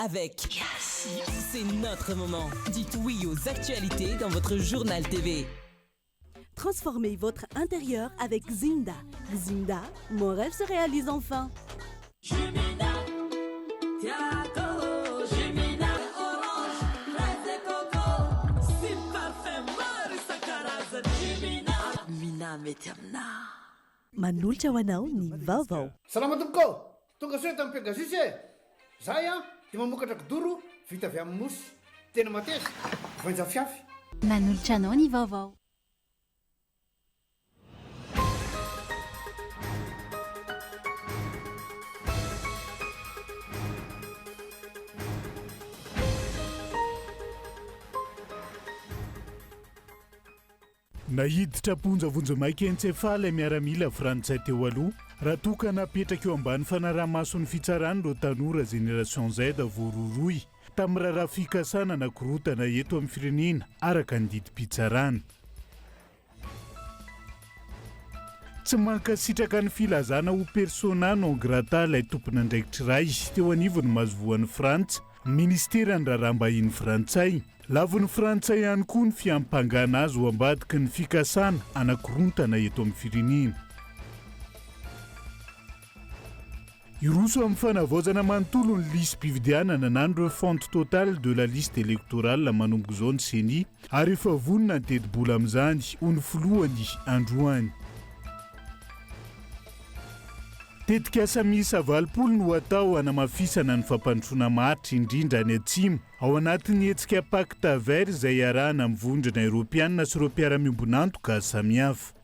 Avec C'est notre moment. Dites oui aux actualités dans votre journal TV. Transformez votre intérieur avec Zinda. Zinda, mon rêve se réalise enfin. Manolotra ho anao ny vaovao. Salama tompoko ô! Tonga soa eto amin'ny Pegasus e! Zahay an dia mamokatra kidoro vita avy amin'ny mousse. Tena mateza, voainjafiafy. Manolotra anao ny vaovao. Naiditra am-ponja vonjimaika eny Tsiafahy ilay miaramila frantsay teo aloha, raha toa ka napetraka eo ambany fanaraha-mason'ny fitsarana ireo tanora Génération Z voarohirohy tamin'ny raharaha fikasana hanakorontana eto amin'ny firenena araka ny didim-pitsarana. Tsy mankasitraka ny filazana ho persona non grata ilay tompon'andraikitra iray teo anivon'ny masoivohon'i Frantsa, Minisiteran'ny Raharaham-bahiny frantsay. Lavin'ny frantsay ihany koa ny fiampangana azy ho ambadiky ny fikasana hanakorontana eto amin'ny firenena. Hiroso amin'ny fanavaozana manontolo ny lisi-pifidianana na ny refonte totale de la liste électorale manomboka izao ny Ceni ary efa vonona ny tetibola amin'izany, hoy ny filohany androany. Tetikasa miisa 80 no hatao hanamafisana ny fampandrosoana maharitra indrindra any Atsimo, ao anatin'ny hetsika Pacte vert izay iarahana amin'ny Vondrona Eoropeanina sy ireo mpiara-miombon'antoka samihafa.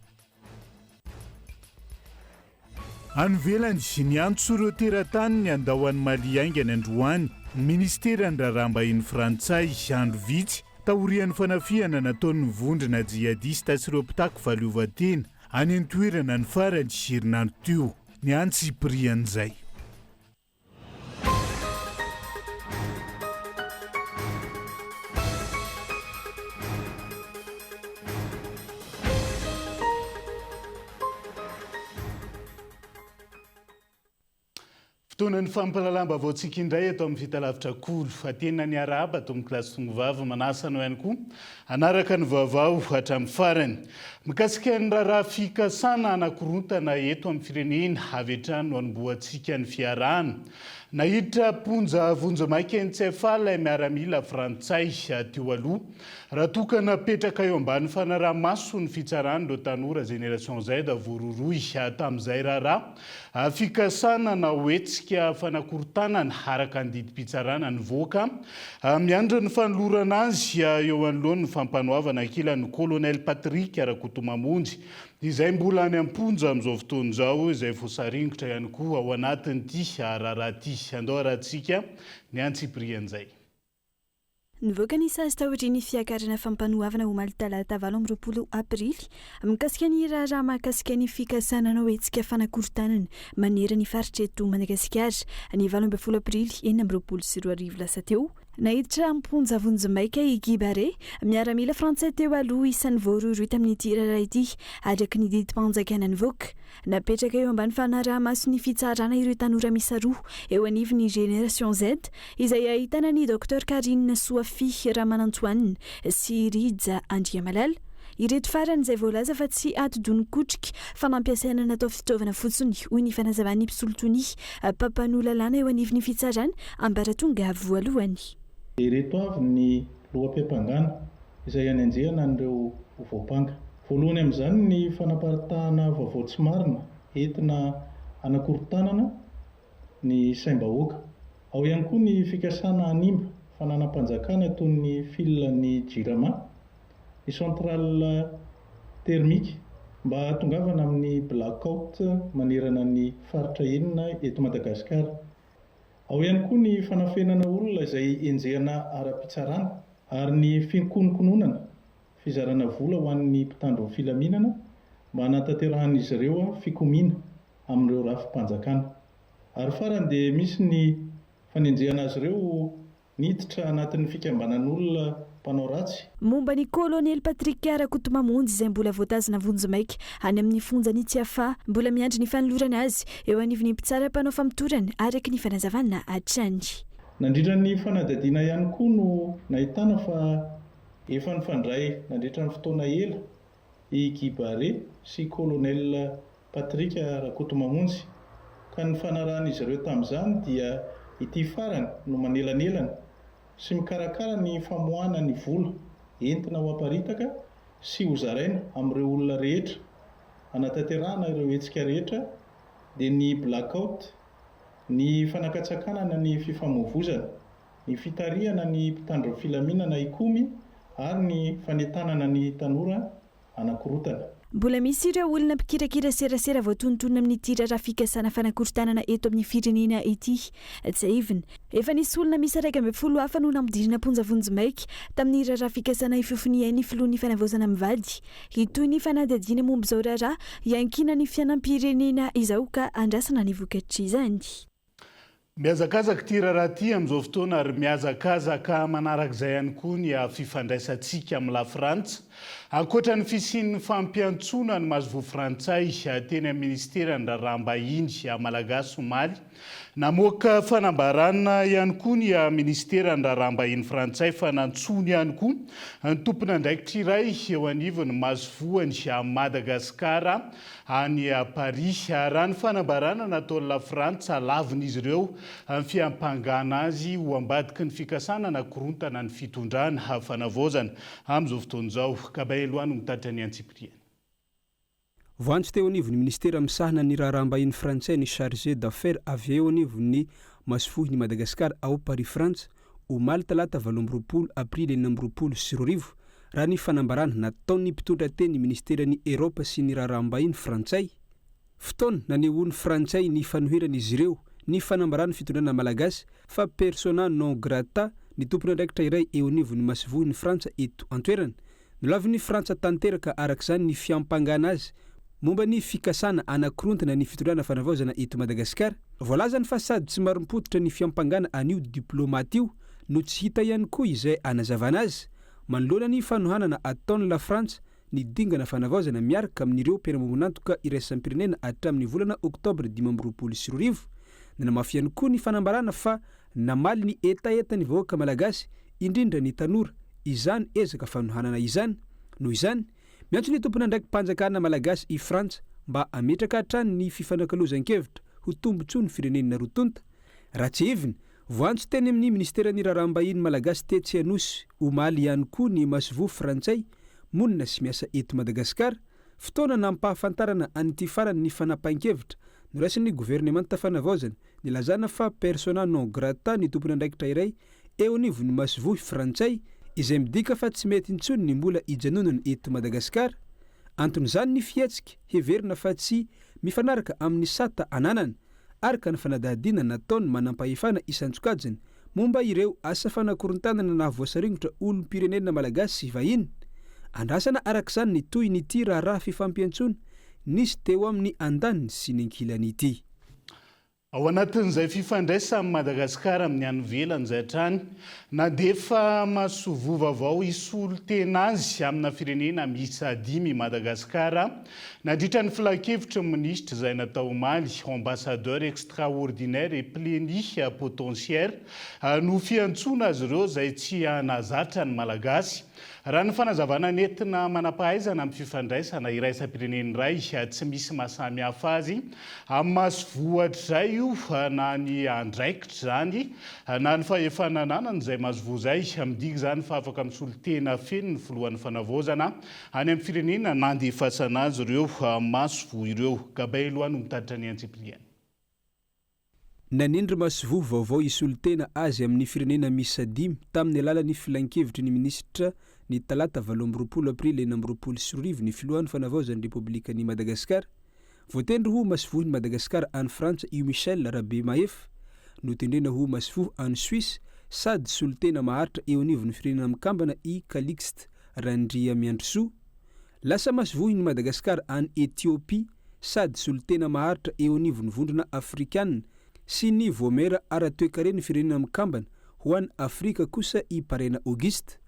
Any ivelany, niantso ireo teratany ny handao an'i Mali haingana androany ny Minisiteran'ny Raharaham-bahiny frantsay, andro vitsy taorian'ny fanafihana nataon'ny vondrona jihadista sy ireo mpitaky fahaleovantena Any an-toerana ny farany herinandro teo ny antsipirian'izay. Fotoanan'ny fampahalalam-baovaontsika indray eto amin'ny Fitalavitra Kolo. Tena niarahaba tompoko lahy sy tongovavy, manasa anao ihany koa hanaraka ny vaovao hatramin'ny farany. Mikasika ny raharaha fikasana hanakorontana eto amin'ny firenena, avy hatrany no hanombohantsika ny fiarahana. Naiditra am-ponja vonjimaika eny Tsiafahy ilay miaramila frantsay teo aloha. Raha toa ka napetraka eo ambany fanaraha-maso ny fitsaran'ireo tanora Génération Z voarohirohy tamin'izay raharaha fikasana na hetsika fanakorontanana araka ny didim-pitsarana nivoaka, miandry ny fanolorana azy eo anoloan'ny fampanoavana ankilan'ny Colonel Patrick Rakotomamonjy izay mbola any am-ponja amin'izao fotoana izao izay voasaringotra ihany koa ao anatin'ity raharaha ity. Andao arahantsika ny antsipirian'izay. Nivoaka ny sazy taorian'ny fiakarana fampanoavana omaly talata 28 aprily mikasika ny raharaha mahakasika ny fikasana hanao hetsika fanakorontanana manerana ny faritra eto Madagasikara ny 18 aprily 2026 lasa teo. Naiditra am-ponja vonjimaika i Guy Barret, miaramila frantsay teo aloha isan'ny voarohirohy tamin'ity raharaha ity araka ny didim-panjakana nivoaka. Napetraka eo ambany fanaraha-mason'ny fitsarana ireo tanora miisa roa eo anivon'ny Génération Z, izay ahitana ny Docteur Carine Soafia Ramanantsoanina sy Rija Andriamalala. Ireto farany izay voalaza fa tsy atidoha nikotrika fa nampiasaina natao fitaovana fotsiny, hoy ny fanazavan'ny mpisolo tonia mpampanoa lalàna eo anivon'ny fitsarana ambaratonga voalohany. Ireto avy ny loham-piampangana izay hanenjehana an'ireo ho voampanga. Voalohany amin'izany ny fanaparitahana vaovao tsy marina entina hanakorontanana ny saim-bahoaka. Ao ihany koa ny fikasana hanimba fananam-panjakana toy ny fil an'ny Jirama, ny centrale thermique mba hahatongavana amin'ny black-out manerana ny faritra enina eto Madagasikara. Ao ihany koa ny fanafenana olona izay enjehina ara-pitsarana ary ny fikononkononana fizarana vola ho an'ny mpitandro ny filaminana mba hanatanterahan'izy ireo fikomiana amin'ireo rafi-panjakana. Ary farany dia misy ny fanenjehana azy ireo ho niditra anatin'ny fikambanan'olona mpanao ratsy. Momba ny Kolonely Patrick Rakotomamonjy izay mbola voatazona vonjimaika any amin'ny fonjan'i Tsiafahy, mbola miandry ny fanolorana azy eo anivon'ny mpitsara mpanao famotorana araka ny fanazavana hatrany. Nandritra ny fanadihadiana ihany koa no nahitana fa efa nifandray nandritra ny fotoana ela i Guy Barré sy Colonel Patrick Rakotomamonjy, ka ny nifanarahan'izy ireo tamin'izany dia ity farany no manelanelana sy mikarakara ny famoahana ny vola entina ho aparitaka sy hozaraina amin'ireo olona rehetra hanatanterahana ireo hetsika rehetra dia ny Blackout Ny fanakatsakanana ny fifamoivozana, ny fitarihana ny mpitandro ny filaminana hikomy ary ny fanentanana ny tanora hanakorontana. Mbola misy ireo olona mpikirakira serasera voatonontonona amin'ity raharaha fikasana fanakorontanana eto amin'ny firenena ity. Tsiahivina, efa nisy olona miisa 11 hafa no nampidirina am-ponja vonjimaika tamin'ny raharaha fikasana hifofo ny ain'ny filohan'ny fanavaozana mivady. Hitohy ny fanadihadiana momba izao raharaha iankinan'ny fiainam-pirenena izao ka andrasana ny vokatr'izany. Mihazakazaka ity raharaha ity amin'izao fotoana ary mihazakazaka manarak'izay ihany koa ny fifandraisantsika amin'ny Lafrantsa. Ankoatra ny fisian'ny fampiantsoana ny masoivoho frantsay teny amin'ny minisiteran'ny raharaham-bahiny malagasy omaly, Namoaka fanambarana ihany koa ny minisiteran'ny Raharaham-bahiny frantsay fa nantsoiny ihany koa ny tompon'andraikitra iray eo anivon'ny masoivohon'i Madagasikara any Paris. Raha ny fanambarana nataon'i Lafrantsa, lavin'izy ireo ny fiampangana azy ho ambadiky ny fikasana hanakorontana ny fitondrana fanavaozana amin'izao fotoana izao. Gabin Eloi no mitatitra ny antsipiriany. Voantso teo anivon'ny minisitera misahana ny raharaham-bahiny frantsay ny chargé d'affaires avy eo anivon'ny masoivohon'i Madagasikara ao Paris Frantsa, omaly talata 28 aprily 2026, raha ny fanambarana nataon'ny mpitondra teny minisiteran'ny Eraopa sy ny raharaham-bahiny frantsay. Fotoana nanehoan'ny frantsay ny fanoheran'izy ireo ny fanambaran'ny fitondrana malagasy fa persona non grata ny tompon'andraikitra iray eo anivon'ny masoivohon'i Frantsa eto an-toerana. Nolavin'i Frantsa tanteraka araka izany ny fiampangana azy momba ny fikasana hanakorontana ny fitondrana fanavaozana eto Madagasikara. Voalazany fa sady tsy marim-pototra ny fiampangana an'io diplaomaty io no tsy hita ihany koa izay hanazavana azy manoloana ny fanohanana ataon'i Lafrantsa ny dingana fanavaozana miaraka amin'ireo mpiara-miombon'antoka iraisam-pirenena hatramin'ny volana oktobra 2025. Nanamafy ihany koa ny fanambarana fa Namaly ny hetahetan'ny vahoaka malagasy, indrindra ny tanora, izany ezaka fanohanana izany. Noho izany, miantso ny tompon'andraiki-panjakana malagasy i Frantsa mba hametraka hatrany ny fifanakalozan-kevitra ho tombontsoan'ny firenena roa tonta. Raha tsiahivina, voantso teny amin'ny minisiteran'ny Raharaham-bahiny malagasy tetsy Anosy omaly ihany koa ny masoivoho frantsay monina sy miasa eto Madagasikara, fotoana nampahafantarana an'ity farany ny fanapahan-kevitra noraisin'ny governemanta fanavaozana Nilazana fa persona non grata ny tompon'andraikitra iray eo anivon'ny masoivoho frantsay, izay midika fa tsy mety intsony ny mbola hijanonany eto Madagasikara. Anton'izany ny fihetsika heverina fa tsy mifanaraka amin'ny sata ananany, araka ny fanadihadiana nataon'ny manampahefana isan-tsokajiny momba ireo asa fanakorontanana nahavoasaringotra olom-pirenena malagasy sy vahiny. Andrasana araka izany ny tohin'ity raharaha fifampiantsoana nisy teo amin'ny andaniny sy ny ankilany ity. Ao anatin'izay fifandraisan'i Madagasikara amin'ny any ivelany izay hatrany, nandefa masoivoho vaovao hisolo tena azy amina firenena miisa dimy i Madagasikara nandritra ny filankevitry ny minisitra izay natao omaly. Ambassadeur extraordinaire et plénipotentiaire no fiantsoana azy ireo izay tsy hanazatra ny Malagasy. Raha ny fanazavana nentina manam-pahaizana amin'ny fifandraisana iraisam-pirenena iray, tsy misy maha samy hafa azy amin'ny masoivoho hatrizay io na ny andraikitra izany na ny fahefana ananany izay masoivoho izay. Midika izany fa afaka misolo tena feno ny filohan'ny fanavaozana any amin'ny firenena nandefasana azy ireo masoivoho ireo. Gabin Eloi no mitatitra ny antsipiriany. Nanendry masoivoho vaovao hisolo tena azy amin'ny firenena miisa dimy tamin'ny alalan'ny filankevitry ny minisitra ny talata 28 aprily 2026 ny filohan'ny fanavaozan'ny Repoblikan'i Madagasikara. Voatendry ho masoivohon'i Madagasikara any Frantsa i Michel Rabemahefa. Notendrena ho masoivoho any Suisse sady solontena maharitra eo anivon'ny Firenena Mikambana i Calixte Randriamiandrisoa. Lasa masoivohon'i Madagasikara any Etiopia sady solontena maharitra eo anivon'ny Vondrona Afrikana sy ny Voamera ara-toekaren'ny Firenena Mikambana ho an'i Afrika kosa i Parena Auguste.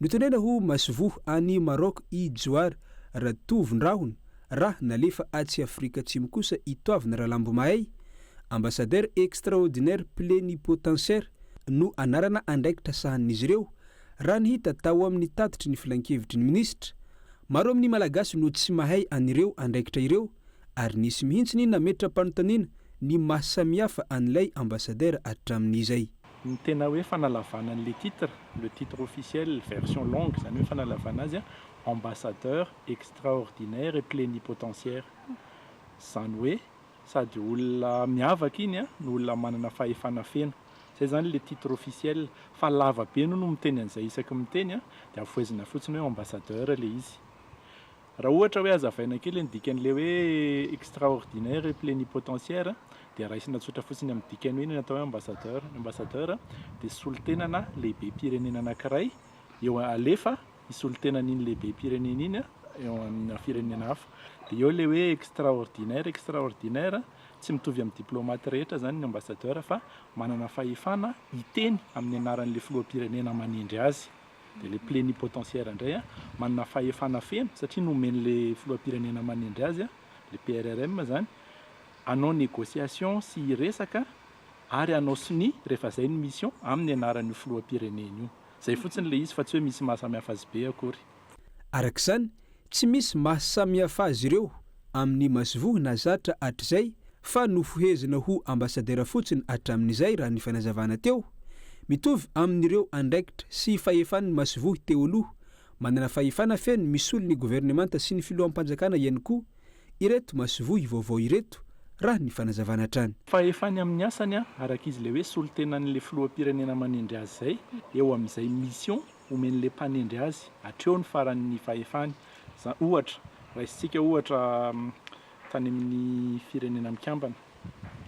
Notendrena ho masoivoho any Maroc i Johary Ratovondrahona raha nalefa atsy Afrika Atsimo kosa i Toavina Ralambomahay, Ambassadeur extraordinaire plénipotentiaire. no anarana andraikitra sahanin'izy ireo, raha ny hita tao amin'ny tatitry ny filankevitry ny minisitra. Maro amin'ny Malagasy no tsy mahay an'ireo andraikitra ireo ary nisy mihitsy ny nametra-panontaniana ny maha samihafa an'ilay ambassadeur hatramin'izay. Ny tena hoe fanalavana an'ilay titre, le titre officiel version longue, izany hoe fanalavana azy, ambassadeur extraordinaire et plénipotentiaire. Izany hoe sady olona miavaka iny no olona manana fahefana feno. Izay izany ilay titre officiel. Fa lava be no no miteny an'izay isaky ny miteny dia afohezina fotsiny hoe ambassadeur ilay izy. Raha ohatra hoe hazavaina kely ny dikan'ilay hoe extraordinaire et plénipotentiaire dia raisina tsotra fotsiny amin'ny dikany hoe ny atao hoe ambassadeur. Ny ambassadeur dia solontenana lehibem-pirenena anankiray eo alefa hisolo tena an'iny lehibem-pirenena iny eo amina firenena hafa. Dia eo ilay hoe extraordinaire, extraordinaire tsy mitovy amin'ny diplomate rehetra izany ny ambassadeur fa manana fahefana hiteny amin'ny anaran'ilay filoham-pirenena manendry azy. Dia ilay plénipotentiaire indray manana fahefana feno satria nomen'ilay filoham-pirenena manendry azy, ilay PRRM izany, hanao négociation sy hiresaka ary hanao sonia rehefa izay ny mission amin'ny anaran'io filoham-pirenena io. Izay fotsiny ilay izy fa tsy hoe misy mahasamihafa azy be akory. Araka izany, tsy misy mahasamihafa azy ireo amin'ny masoivoho nahazatra hatrizay fa nofohezina ho ambassadeur fotsiny hatramin'izay raha ny fanazavana teo. Mitovy amin'ireo andraikitra sy fahefan'ny masoivoho teo aloha, manana fahefana feno misolo ny governemanta sy ny filoham-panjakana ihany koa ireto masoivoho vaovao ireto raha ny fanazavana hatrany. Fahefany amin'ny asany, araka izy ilay hoe solontenan'ilay filoham-pirenena manendry azy izay, eo amin'izay mission omen'ilay mpanendry azy hatreo ny faran'ny fahefany. Ohatra, raisintsika ohatra tany amin'ny Firenena Mikambana,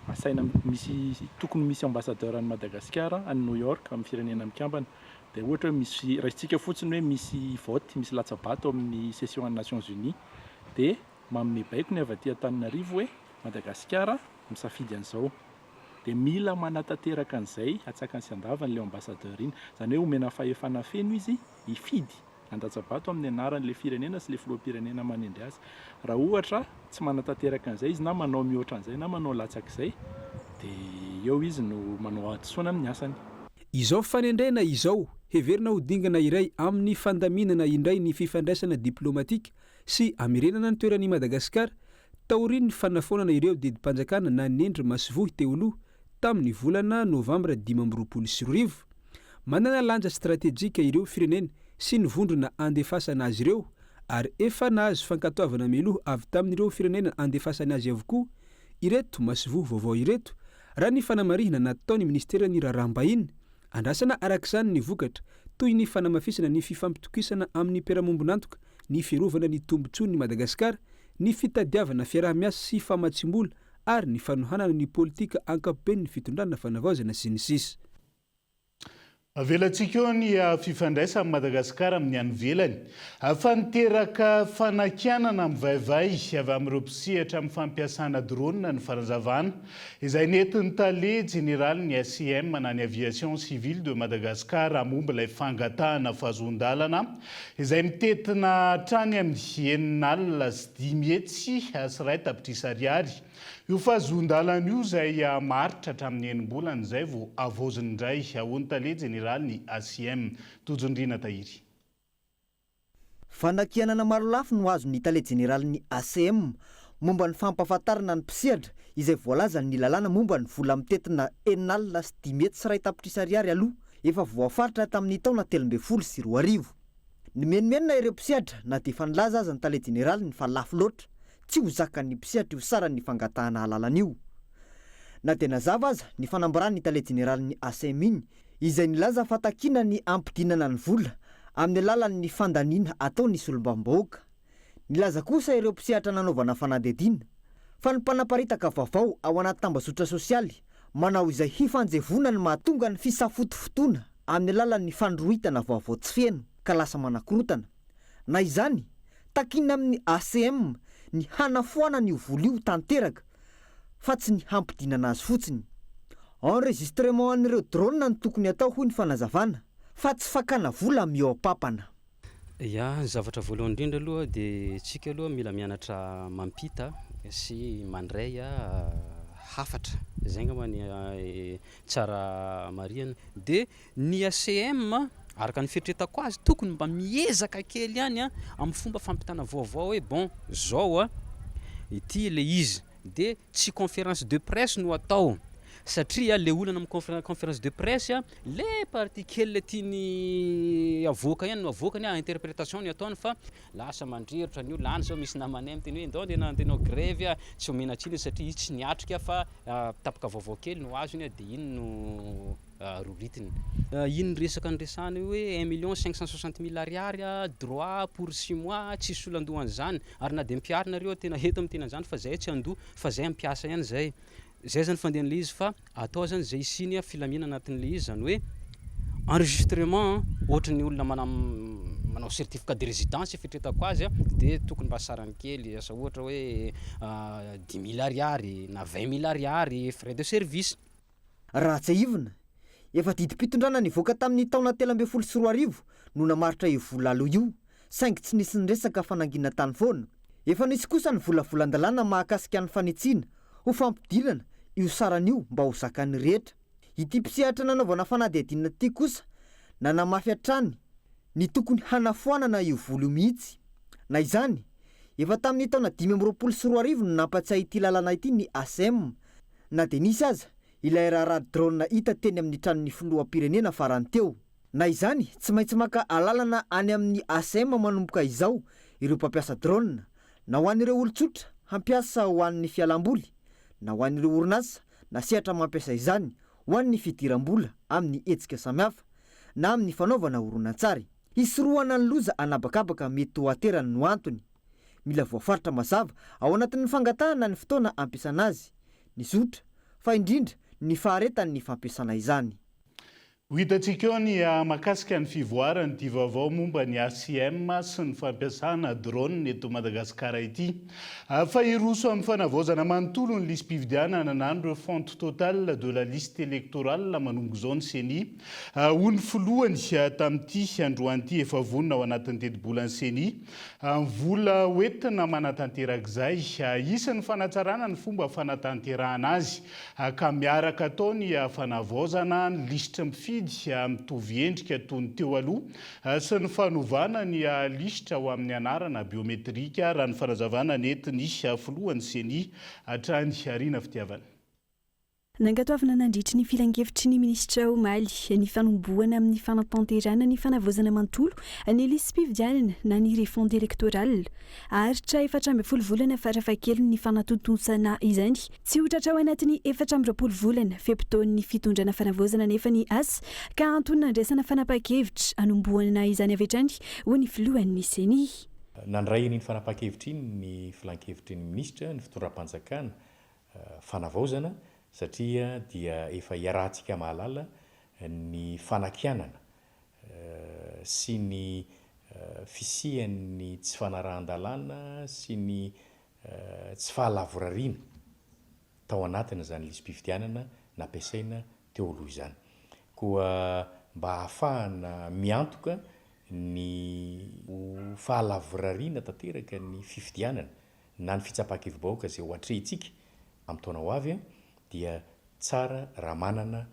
asaina misy tokony misy ambassadeur an'i Madagasikara any New York amin'ny Firenena Mikambana, dia ohatra hoe misy, raisintsika fotsiny hoe misy vote, misy latsa-bato amin'ny session an'ny Nations Unies, dia manome baiko ny avy aty Antananarivo hoe Madagasikara misafidy an'izao. Dia mila manatanteraka an'izay atsakany sy andavany ilay ambassadeur iny. Izany hoe omena fahefana feno izy hifidy handatsa-bato amin'ny anaran'ilay firenena sy ilay filoham-pirenena manendry azy. Raha ohatra tsy manatanteraka an'izay izy na manao mihoatra an'izay na manao latsak'izay dia eo izy no manao hadisoana amin'ny asany. Izao fanendrena izao, heverina ho dingana iray amin'ny fandaminana indray ny fifandraisana diplaomatika sy hamerenana ny toeran'i Madagasikara Taorian'ny fanafoanana ireo didim-panjakana nanendry masoivoho teo aloha tamin'ny volana novambra 2025, manana lanja stratejika ireo firenena sy ny vondrona andefasana azy ireo ary efa nahazo fankatoavana mialoha avy tamin'ireo firenena andefasany azy avokoa ireto masoivoho vaovao ireto, raha ny fanamarihana nataon'ny minisiteran'ny Raharaham-bahiny. Andrasana araka izany ny vokatra, toy ny fanamafisana ny fifampitokisana amin'ny mpiara-mombon'antoka, ny fiarovana ny tombontsoan'i Madagasikara, ny fitadiavana fiaraha-miasa sy famatsiam-bola ary ny fanohanana ny politika ankapoben'ny fitondrana fanavaozana, sy ny sisa. Avelantsika eo ny fifandraisan'i Madagasikara amin'ny any ivelany fa niteraka fanakianana mivaivay avy amin'ireo mpisehatra amin'ny fampiasana drone ny fanazavana izay nentin'ny tale jeneralin'ny ACM na ny Aviation Civile de Madagascar momba ilay fangatahana fahazoan-dalana izay mitentina hatrany amin'ny 506 tapitrisa ariary. Io fahazoan-dalana io izay maharitra hatramin'ny enim-bolana izay vao havaozina indray, hoy ny tale jeneralin'ny ACM, Tojo Ndriana Tahiry. Fanakianana marolafy no azon'ny tale jeneralin'ny ACM momba ny fampahafantarana ny mpisehatra izay voalazan'ny lalàna momba ny vola mitentina 506 tapitrisa ariary aloha efa voafaritra tamin'ny taona 2013. Nimenomenona ireo mpisehatra na dia efa nilaza aza ny tale jeneraliny fa lafo loatra, tsy ho zakan'ny mpisehatra io saran'ny fangatahana alalana io. Na dia nazava aza ny fanambaran'ny tale jeneralin'ny ACM iny izay nilaza fa takiana ny hampidinana ny vola amin'ny alalan'ny fandaniana ataon'ny solombavambahoaka. Nilaza kosa ireo mpisehatra nanaovana fanadihadiana fa ny mpanaparitaka vaovao ao anaty tambazotra sosialy manao izay hifanjevoana ny mahatonga ny fisafotofotoana amin'ny alalan'ny fandroritana vaovao tsy feno ka lasa manakorotana. Na izany, takiana amin'ny ACM ny hanafoanana io vola io tanteraka fa tsy ny hampidinana azy fotsiny. Enregistrement an'ireo drone no tokony atao hoy ny fanazavana fa tsy fakana vola mihoa-papana. Ya, ny zavatra voalohany indrindra aloha dia tsika aloha mila mianatra mampita sy mandray. hafatra. Izay angamba ny tsara marihana. Dia ny ACM, araka ny fieritreretako azy, tokony mba miezaka kely ihany amin'ny fomba fampitana vaovao hoe bon, zao a, ity ilay izy. Dia tsy conférence de presse no atao satria le olana amin'ny conférence de presse le partie kely le tiany avoaka ihany no avoakany a, interprétation ny ataony fa lasa mandrirotra ny olona, any zao misy namanay miteny hoe ndao andeha hanao grevy a, tsy omena tsiny izy satria izy tsy niatrika fa tapaka vaovao kely no azony a, dia iny no Roritiny. Iny resaka niresahana io hoe un million 560 mille ariary droit pour six mois, tsisy olo handoa an'izany, ary na dia ampiharina reo tena eto miteny an'izany fa zay tsy handoa fa zay hampiasa ihany zay. Zay zany fandehan'ilay izy fa atao zany zay hisiany filaminana anatin'ilay izy, zany hoe enregistrement ohatry ny olona manao certificat de résidence fieritreretako azy dia tokony mba sarany kely, asa ohatra hoe 10 000 ariary na 20 000 ariary frais de service. Raha tsiahivina, efa didim-pitondrana nivoaka tamin'ny taona 2013 no namaritra io vola aloha io, saingy tsy nisy niresaka fanangina tany foana. Efa nisy kosa ny volavolan-dalàna mahakasika ny fanitsiana ho fampidirana io sarany io mba ho zakan'ny rehetra. Ity mpisehatra nanaovana fanadihadiana ity kosa nanamafy hatrany ny tokony hanafoanana io vola io mihitsy. Na izany, efa tamin'ny taona 2025 no nampatsiahy ity lalàna ity ny ACM, na dia nisy aza ilay raharaha drone hita teny amin'ny tranon'ny filoham-pirenena farany teo. Na izany, tsy maintsy maka alalana any amin'ny ACM manomboka izao ireo mpampiasa drone, na ho an'ireo olon-tsotra hampiasa ho an'ny fialam-boly, na ho an'ireo orinasa na sehatra mampiasa izany ho an'ny fidiram-bola amin'ny hetsika samihafa, na amin'ny fanaovana horonantsary. Hisorohana ny loza an'habakabaka mety ho aterany no antony. Mila voafaritra mazava ao anatin'ny fangatahana ny fotoana ampiasana azy, ny zotra, fa indrindra ny faharetan'ny fampiasana izany. Ho hitantsika eo ny mahakasika ny fivoaran'ity vaovao momba ny ACM sy ny fampiasana drone eto Madagasikara ity. Fa hiroso amin'ny fanavaozana manontolo ny lisi-pifidianana na ny refonte totale de la liste électorale manomboka izao ny Ceni. Hoy ny filohany tamin'ity androany ity, efa vonona ao anatin'ny tetibolan'ny Ceni ny vola hoentina manatanteraka izay. Hisy ny fanatsarana ny fomba fanatanterahana azy. Ka miaraka atao ny fanavaozana ny lisitry mpifidy mitovy endrika toy ny teo aloha sy ny fanovana ny lisitra ho amin'ny anarana biometrika, raha ny fanazavana nentin'ny filohan'ny Ceni hatrany Rina Fitiavana. Nankatoavina nandritry ny filankevitry ny minisitra omaly ny fanombohana amin'ny fanatanterahana ny fanavaozana manontolo ny lisi-pifidianana na ny refonte électorale. Haharitra 14 volana farafahakeliny ny fanatontosana izany. Tsy ho tratra ao anatin'ny 24 volana fe-potoan'ny fitondrana fanavaozana anefa ny asa ka antony nandraisana fanapahan-kevitra hanombohana izany avy hatrany, hoy ny filohan'ny Ceni. Nandray an'iny fanapahan-kevitra iny ny filankevitry ny minisitra, ny fitondram-panjakana, fanavaozana satria dia efa iarahantsika mahalala ny fanakianana sy ny fisian'ny tsy fanarahan-dalàna sy ny tsy fahalavorariana tao anatin'izany lisi-pifidianana nampiasaina teo aloha izany. Koa mba hahafahana miantoka ny ho fahalavorariana tanteraka ny fifidianana na ny fitsapan-kevi-bahoaka izay ho atrehintsika amin'ny taona ho avy dia tsara raha manana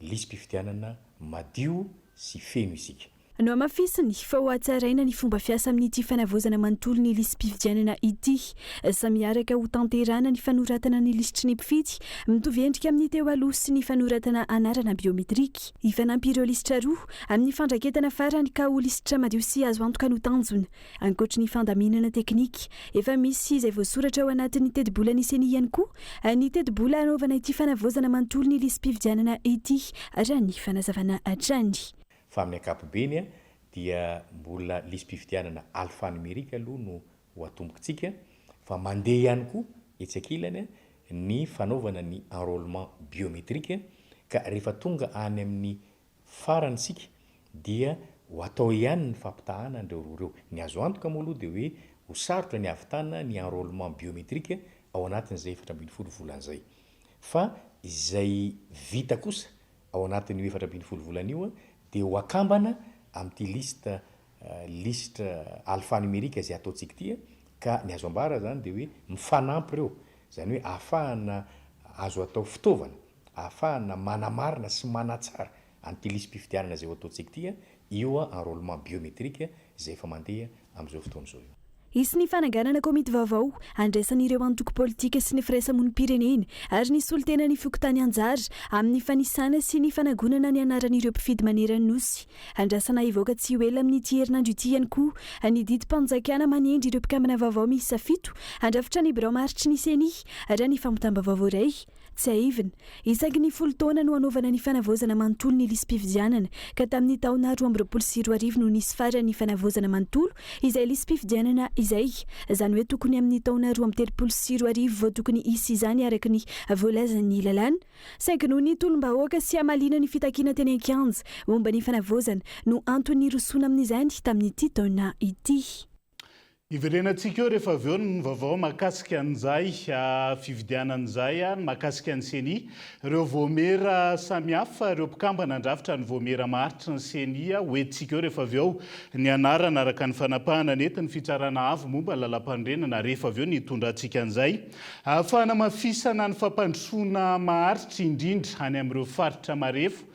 lisi-pifidianana madio sy feno isika. Nohamafisiny fa ho hatsaraina ny fomba fiasa amin'ity fanavaozana manontolo ny lisi-pifidianana ity. Samy hiaraka ho tanterahana ny fanoratana ny lisitry ny mpifidy mitovy endrika amin'ny teo aloha sy ny fanoratana anarana biometrika. Hifanampy ireo lisitra roa amin'ny fandraketana farany ka ho lisitra madio sy azo antoka no tanjona. Ankoatry ny fandaminana teknika efa misy izay voasoratra ao anatin'ny tetibolan'ny Ceni ihany koa ny tetibola hanaovana ity fanavaozana manontolo ny lisi-pifidianana ity, raha ny fanazavana hatrany. Fa amin'ny ankapobeny dia mbola lisi-pifidianana alphanumérique aloha no ho atombokitsika fa mandeha ihany koa etsy ankilany ny fanaovana ny enrôlement biométrique ka rehefa tonga any amin'ny farany isika dia ho atao ihany ny fampitahana an'ireo roa ireo. Ny azo antoka moa aloha dia hoe ho sarotra ny hahavitana ny enrôlement biométrique ao anatin'izay 14 volana izay. Fa izay vita kosa ao anatin'io 14 volana io dia ho akambana amin'ity liste lisitra alphanumérique izay ataontsika ity ka ny azo ambara izany dia hoe mifanampy ireo, izany hoe ahafahana azo atao fitaovana ahafahana manamarina sy manatsara an'ity lisi-pifidianana izay ho ataontsika ity, io enrôlement biométrique izay efa mandeha amin'izao fotoana izao io. Hisy ny fananganana komity vaovao handraisan'ireo antoko politika sy ny firaisamonim-pirenena ary ny solontenan'ny fokontany anjara amin'ny fanisana sy ny fanagonana ny anaran'ireo mpifidy maneran'ny Nosy. Andrasana hivoaka tsy ho ela amin'ity herinandro ity ihany koa ny didim-panjakana manendry ireo mpikambana vaovao miisa fito handrafitra ny birao maharitry ny Ceni, raha ny fampitam-baovao voaray. Tsiahivina, isaky ny folo taona no hanaovana ny fanavaozana manontolo ny lisi-pifidianana, ka tamin'ny taona 2022 no nisy farany ny fanavaozana manontolo izay lisi-pifidianana izay. Izany hoe tokony amin'ny taona 2032 vao tokony hisy izany araka ny voalazan'ny lalàna. Saingy noho ny tolom-bahoaka sy hamaliana ny fitakiana teny an-kianja momba ny fanavaozana no antony nirosoana amin'izany tamin'ity taona ity. Hiverenantsika eo rehefa avy eo ny vaovao mahakasika an'izay fividianana izay, ny mahakasika ny Ceni. Ireo vaomiera samihafa, ireo mpikambana handrafitra ny vaomiera maharitry ny Ceni, hoentintsika eo rehefa avy eo ny anarana araka ny fanapahana nentin'ny Fitsarana Avo momba ny Lalàmpanorenana rehefa avy eo ny hitondrantsika an'izay fanamafisana ny fampandrosoana maharitra indrindra any amin'ireo faritra marefo.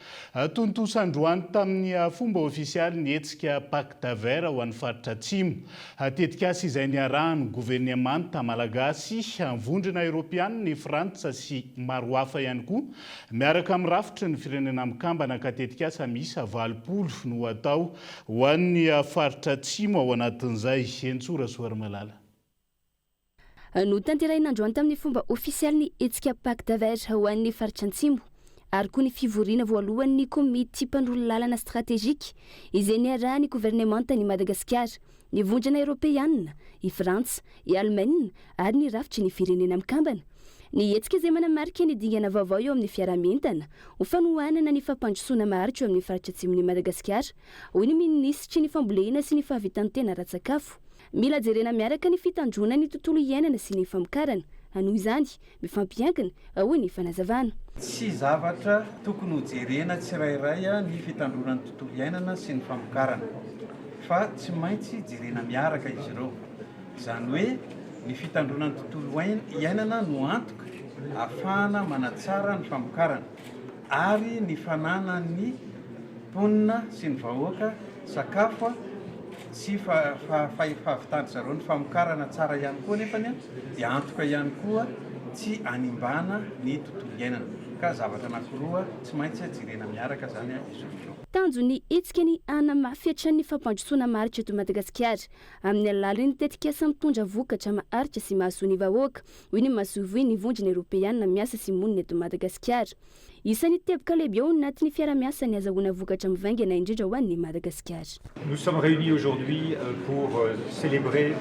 Tontosa androany tamin'ny fomba ofisialy ny hetsika Pacte Vert ho an'ny faritra Atsimo. Tetikasa izay niarahan'ny governemanta malagasy, Vondrona Eoropeanina, i Frantsa sy maro hafa ihany koa, miaraka amin'ny rafitry ny Firenena Mikambana ka tetikasa miisa 80 no hatao ho an'ny faritra Atsimo ao anatin'izay. Henintsoa Rasoarimalala. Notanterahina androany tamin'ny fomba ofisialy ny hetsika Pacte Vert ho an'ny faritra Antsimo ary koa ny fivoriana voalohan'ny komity mpandroa lalana stratejika izay niarahan'ny governemantan'i Madagasikara, ny Vondrona Eoropeanina, i Frantsa, i Alemaina ary ny rafitry ny Firenena Mikambana. Ny hetsika izay manamarika ny dingana vaovao eo amin'ny fiaraha-mientana ho fanohanana ny fampandrosoana maharitra eo amin'ny faritra atsimon'i Madagasikara, hoy ny minisitry ny fambolena sy ny fahavitan-tena ara-tsakafo. Mila jerena miaraka ny fitandroana ny tontolo iainana sy ny famokarana. Noho izany, mifampiankina, hoy ny fanazavana. Tsy zavatra tokony hojerena tsirairay ny fitandroana ny tontolo iainana sy ny famokarana fa tsy maintsy jerena miaraka izy ireo. Izany hoe ny fitandroana ny tontolo iainana no antoka ahafahana manatsara ny famokarana ary ny fananan'ny mponina sy ny vahoaka sakafo sy fahavitan-dry zareo ny famokarana tsara ihany koa nefany dia antoka ihany koa tsy hanimbana ny tontolo iainana ka zavatra anankiroa tsy maintsy jerena miaraka izany izy roa ireo. Tanjon'ny hetsika ny hanamafy hatrany ny fampandrosoana maharitra eto Madagasikara amin'ny alalan'ny tetikasa mitondra vokatra maharitra sy mahasoa ny vahoaka, hoy ny masoivohon'ny Vondrona Eoropeana miasa sy monina eto Madagasikara. Isan'ny teboka lehibe ao anatin'ny fiarahamiasa ny azahoana vokatra mivaingana indrindra ho an'i Madagasikara. Nous sommes réunis aujourd'hui pour célébrer.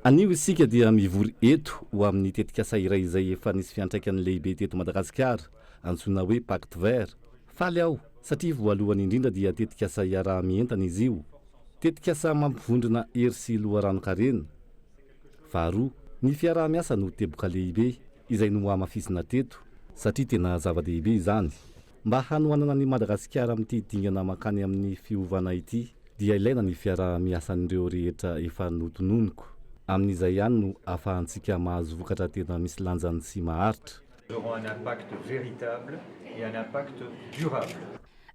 Anio isika dia mivory eto ho amin'ny tetikasa iray izay efa nisy fiantraikany lehibe teto Madagasikara, antsoina hoe Pacte Vert. Faly aho satria voalohany indrindra dia tetikasa iaraha-mientana izy io. Tetikasa mampivondrona hery sy loharanon-karena. Faharoa, ny fiaraha-miasa no teboka lehibe izay nohamafisina teto satria tena zava-dehibe izany. Mba hanohanana an'i Madagasikara amin'ity dingana mankany amin'ny fiovana ity dia ilaina ny fiaraha-miasan'ireo rehetra efa notononiko. Amin'izay ihany no ahafahantsika mahazo vokatra tena misy lanjany sy maharitra. auront un impact véritable et un impact durable.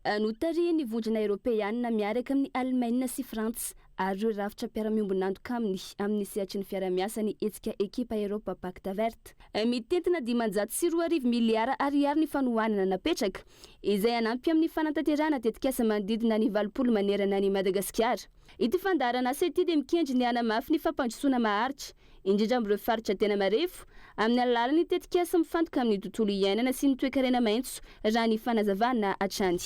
Notarihin'ny Vondrona Eoropeanina miaraka amin'i Alemaina sy Frantsa ary ireo rafitra mpiara-miombon'antoka aminy amin'ny sehatry ny fiarahamiasa ny hetsika Ekipa Eropa Pacte Vert. Mitentina 2500 miliara ariary ny fanohanana napetraka, izay hanampy amin'ny fanatanterahana tetikasa manodidina ny 80 manerana an'i Madagasikara. Ity fandaharanasa ity dia mikendry ny hanamafy ny fampandrosoana maharitra, indrindra amin'ireo faritra tena marefo, amin'ny alalan'ny tetikasa mifantoka amin'ny tontolo iainana sy ny toekarena maitso, raha ny fanazavana hatrany.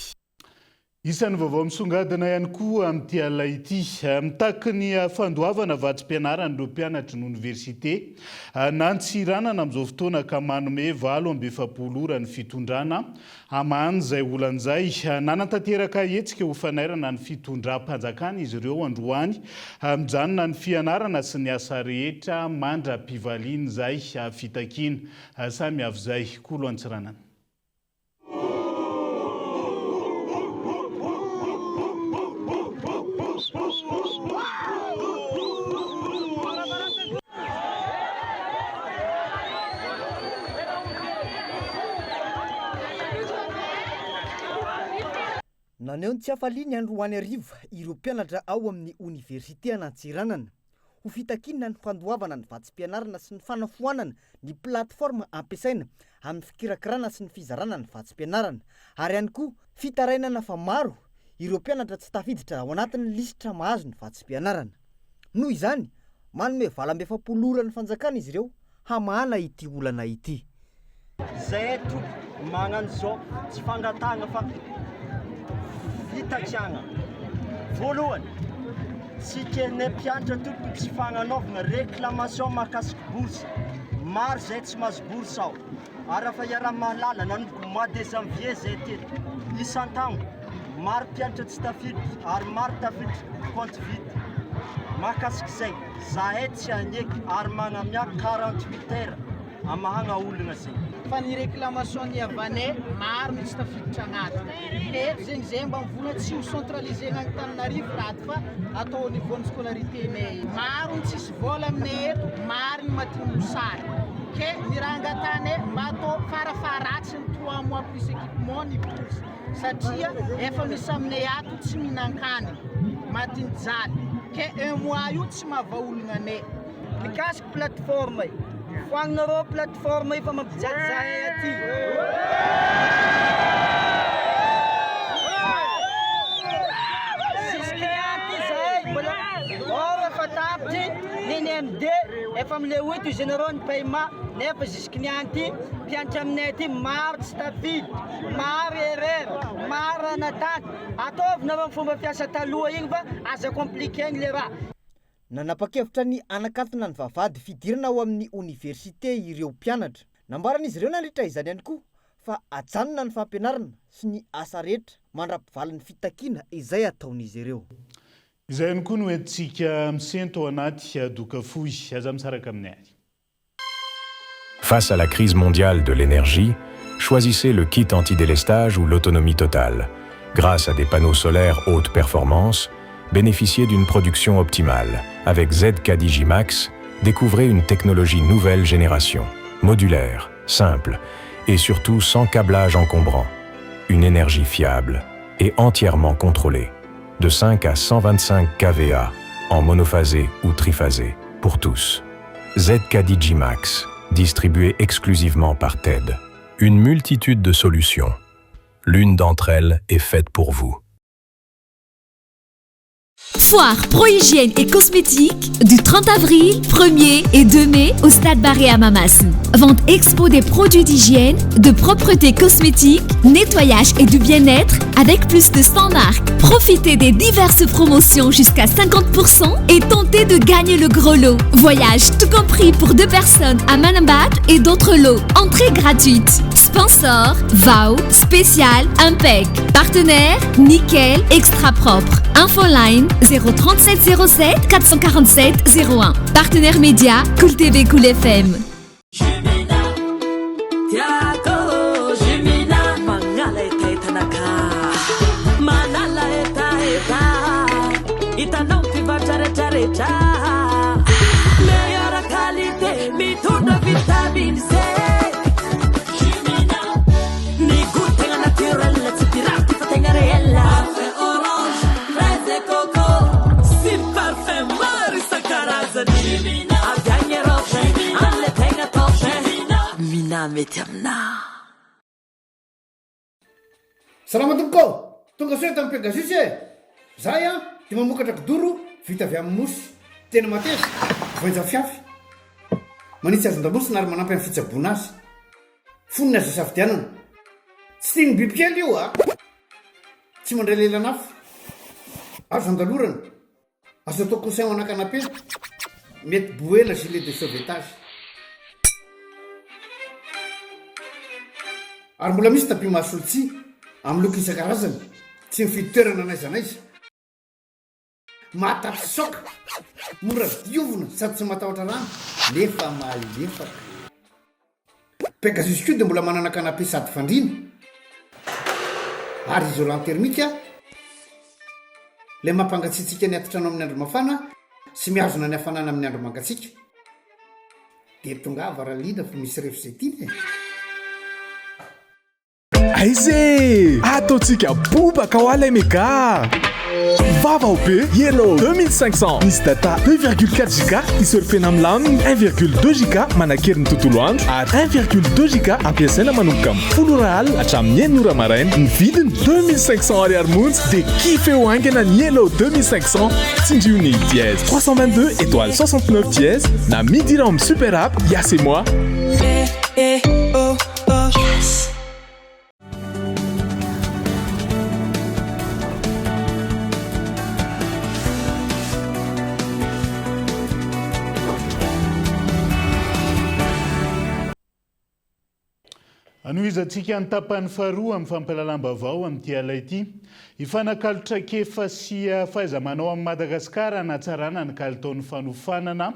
Isan'ny vaovao misongadina ihany koa amin'ity alina ity, mitaky ny fandoavana vatsim-pianaran'ireo mpianatry ny oniversite n'Antsiranana amin'izao fotoana ka manome 48 ora ny fitondrana hamahana izay olana izay. Nanatanteraka hetsika ho fanairana ny fitondram-panjakana izy ireo androany. Mijanona ny fianarana sy ny asa rehetra mandra-pivalian'izay fitakiana samy avy izay. Kolo Antsiranana. Naneho ny tsy hafaliany androany hariva ireo mpianatra ao amin'ny oniversitean'Antsiranana ho fitakiana ny fandoavana ny vatsim-pianarana sy ny fanafoanana ny plateforme ampiasaina amin'ny fikirakirana sy ny fizarana ny vatsim-pianarana ary ihany koa fitarainana fa maro ireo mpianatra tsy tafiditra ao anatin'ny lisitra mahazo ny vatsim-pianarana. Noho izany, manome 48 ora ny fanjakana izy ireo hamahana ity olana ity. Zay tompoko magnano zao tsy fangatahagna fa fitakiagna. Voalohany, tsy ekenay mpianatra tompoko tsy fagnanaovagna réclamation mahakasiky bourse. Maro zay tsy mahazo bourse ao. Ary efa iaraha-mahalala nanomboka mois de janvier zay teto. Isan-taogno, maro mpianatra tsy tafiditra ary maro tafiditra compte vide. Mahakasik'izay, zahay tsy hagneky ary magnamia 48 heures amahagna olagna zegny. Fa ny réclamation ny havanay maro ny tsy tafiditra agnatiny. Ke eto zegny zay mba mivola tsy ho centraliser-na agny Antananarivo raha ty fa atao au niveau ny scolarité-nay. Maro ny tsisy vôla aminay eto, maro ny matin'ny mosary. Ke ny raha angatahanay mba atao farafaharatsiny trois mois plus équipement ny bourse satria efa misy aminay ato tsy mihinan-kanigny, matin'ny jaly. Ke un mois io tsy mahavaolagna anay. Mikasika plateforme io, foagnonareo plateforme io fa mampijaly zahay aty. Tsisy client aty zahay mbola or efa tapitry ny NMD efa amle huit hoy nareo ny paiement nefa jusque niany ty mpianatra aminay aty maro tsy tafiditra, maro erreur, maro raha natany, ataovy nareo ny fomba fiasa taloha igny fa aza compliquer-gny le raha. Nanapa-kevitra ny hanakatona ny vavahady fidirana ao amin'ny oniversite ireo mpianatra. Nambaran'izy ireo nandritra izany ihany koa fa hajanona ny fampianarana sy ny asa rehetra mandra-pivalin'ny fitakiana izay ataon'izy ireo. Izay ihany koa no entintsika misento ao anaty doka fohy. Aza misaraka aminay ary. Face à la crise mondiale de l'énergie, choisissez le kit anti-délestage ou l'autonomie totale. Grâce à des panneaux solaires haute performance, bénéficiez d'une production optimale. Avec ZK Digimax, découvrez une technologie nouvelle génération, modulaire, simple et surtout sans câblage encombrant. Une énergie fiable et entièrement contrôlée, de 5 à 125 kVA, en monophasé ou triphasé, pour tous. ZK Digimax, distribué exclusivement par TED. Une multitude de solutions. L'une d'entre elles est faite pour vous. Foire Pro-Hygiène et Cosmétique du 30 avril, 1er et 2 mai au Stade Barea Mahamasina. Vente expo des produits d'hygiène, de propreté cosmétique, nettoyage et du bien-être avec plus de 100 marques. Profitez des diverses promotions jusqu'à 50% et tentez de gagner le gros lot. Voyage tout compris pour deux personnes à Manambato et d'autres lots. Entrée gratuite. Sponsor, VAO, Spécial, Impec. Partenaire, Nickel, Extra Propre. Infoline 037 07 447 01. Partenaire média, Cool TV, Cool FM. Tiako Jumina magnala hetahetanaka Manala hetaheta Hitanao mpivarotra retraretra Meilleure qualité mitondra vitamine C Jumina Ny goût tegna naturel tsy pirate fa tegna réel Parfum orange, fraise et coco Sy parfum maro isan-karazany Jumina Avy agny Europe, amle tegna top Jumina mety aminah. Salama tompoko ô! Tonga soa eto amin'ny Pegasus e! Zahay an dia mamokatra kidoro vita avy amin'ny mousse. Tena mateza, voainja fiafy. Manitsy hazon-damosina ary manampy amin'ny fitsaboana azy. Fonony azo isafidianana. Tsy tian'ny bibikely io a! Tsy mandray lelan'afo. Azo andalorana. Azo atao coussin ho ana canapé. Mety bouée na gilet de sauvetage. Ary mbola misy tapis mahasolo tsihy, amin'ny loko isan-karazany. Tsy mifidy toerana n'aiza n'aiza. Mahatafitsoaka, mora diovina sady tsy matahotra rano nefa malefaka. Pegasus koa dia mbola manana canapé sady fandriana ary isolant thermique ilay mampangatsiatsiaka ny atitrano amin'ny andro mafana sy mihazona ny hafanana amin'ny andro mangatsiaka. Dia tongava Ralina fa misy revy izay tiana e! Aiza e! Ataontsika bobaka hoa ilay mega! Vaovao be Yellow 2500 misy data 2,4 giga isurfena milamina, 1,2 giga manan-kery ny tontolo andro ary 1,2 giga ampiasaina manomboka amin'ny folo ora alina hatramin'ny enina ora maraina. Ny vidiny 2500 ariary monja dia kifeo haingana ny Yellow 2500. Tsindrio ny dièse 322 étoile 69 dièse na midira ao amin'ny super app Yas et moi. Anohizantsika ny tapany faharoa amin'ny fampahalalam-baovao amin'ity alina ity. Hifanakalo traikefa sy fahaiza-manao amin'i Madagasikara hanatsarana ny kalitaon'ny fanofanana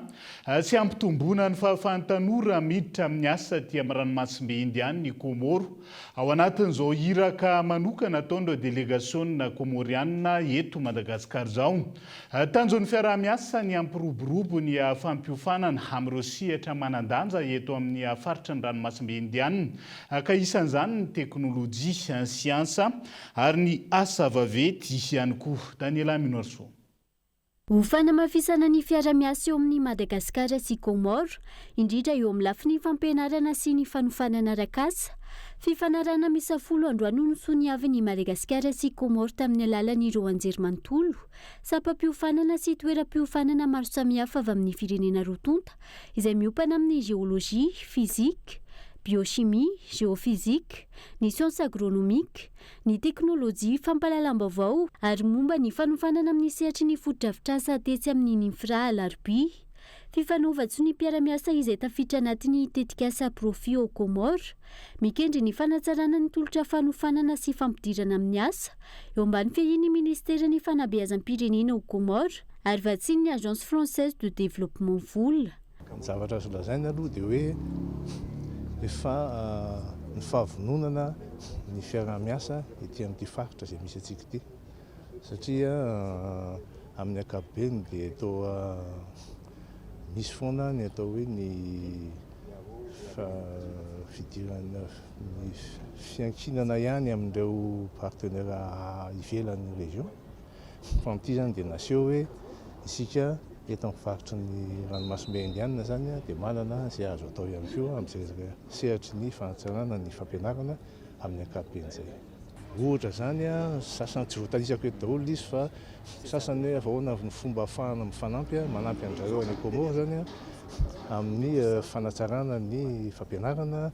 sy hampitomboana ny fahafahan'ny tanora miditra amin'ny asa aty amin'ny ranomasimbe Indianina i Kômôro. Ao anatin'izao iraka manokana ataon'ireo delegasiona kômôrianina eto Madagasikara izao. Tanjon'ny fiaraha-miasa ny hampiroborobo ny fampiofanana amin'ireo sehatra manan-danja eto amin'ny faritry ny ranomasimbe Indianina ka isan'izany ny teknolojia, siansa ary ny asa vaventy ihany koa. Daniela Minoarisoa. Ho fanamafisana ny fiara-miasa eo amin'i Madagasikara sy Comores, indrindra eo amin'ny lafiny fampianarana sy ny fanofanana arak'asa. Fifanarahana miisa folo androany no nosoniavin'i Madagasikara sy Comores tamin'ny alalan'ireo anjerimanontolo, sampam-piofanana sy toeram-piofanana maro samihafa avy amin'ny firenena roa tonta izay miompana amin'ny géologie, physique, biochimie, géophysique, ny sciences agronomiques, ny teknolojia fampahalalam-baovao ary momba ny fanofanana amin'ny sehatry ny fotodrafitrasa tetsy amin'ny Ninfra Alarobia. Fifanaovan-tsonia mpiara-miasa izay tafiditra anatin'ny tetikasa Profit aux Comores, mikendry ny fanatsarana ny tolotra fanofanana sy fampidirana amin'ny asa eo ambany fiahian'ny minisiteran'ny fanabeazam-pirenena ao Comores ary vatsian'ny Agence Française de Développement vola. Ny zavatra azo lazaina aloha dia hoe efa ny fahavononana ny fiaraha-miasa ety amin'ity faritra izay misy antsika ity satria amin'ny ankapobeny dia toa misy foana ny atao hoe ny fidirana ny fiankinana ihany amin'ireo partenaires ivelan'ny région. Fa amin'ity izany dia naseho hoe isika eto amin'ny faritry ny ranomasimbe Indianina izany dia manana izay azo atao ihany koa amin'izay resaka sehatry ny fanatsarana ny fampianarana amin'ny ankapobeny izay. Ohatra izany, sasany tsy voatanisako eto daholo ilay izy fa sasany hoe ahoana avy ny fomba ahafahana mifanampy, manampy an-dry zareo any Comores izany amin'ny fanatsarana ny fampianarana,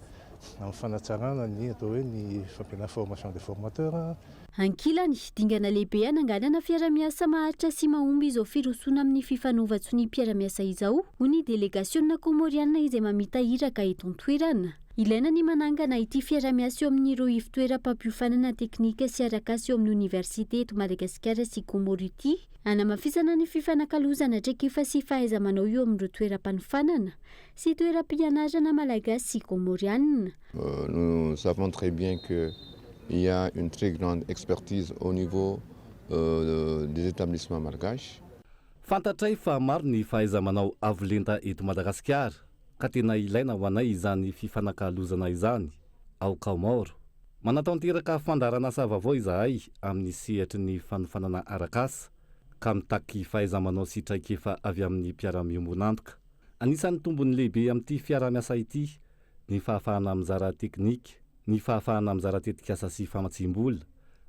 amin'ny fanatsarana ny atao hoe ny fampianarana formation des formateurs. Ankilany, dingana lehibe hananganana fiara-miasa maharitra sy mahomby izao firosoana amin'ny fifanaovan-tsonia mpiara-miasa izao, hoy ny delegasiona kômôrianina izay mamita iraka eto an-toerana. Ilaina ny manangana ity fiara-miasa eo amin'ireo ivotoeram-pampiofanana teknika sy arak'asa eo amin'ny oniversite eto Madagasikara sy Kômôro ity, hanamafisana ny fifanakalozana traikefa sy fahaiza-manao eo amin'ireo toeram-panofanana sy toeram-pianarana malagasy sy kômôrianina. Nous savons très bien que il y a une très grande expertise au niveau des établissements malgaches. Fantatray fa maro ny fahaiza-manao avo lenta eto Madagasikara ka tena ilaina ho anay izany fifanakalozana izany ao Kaomoro. Manatanteraka fandaharanasa vaovao izahay amin'ny sehatry ny fanofanana arak'asa ka mitaky fahaiza-manao sy traikefa avy amin'ny mpiara-miombon'antoka. Anisan'ny tombony lehibe amin'ity fiaraha-miasa ity ny fahafahana mizara teknika, ny fahafahana mizara tetikasa sy famatsiam-bola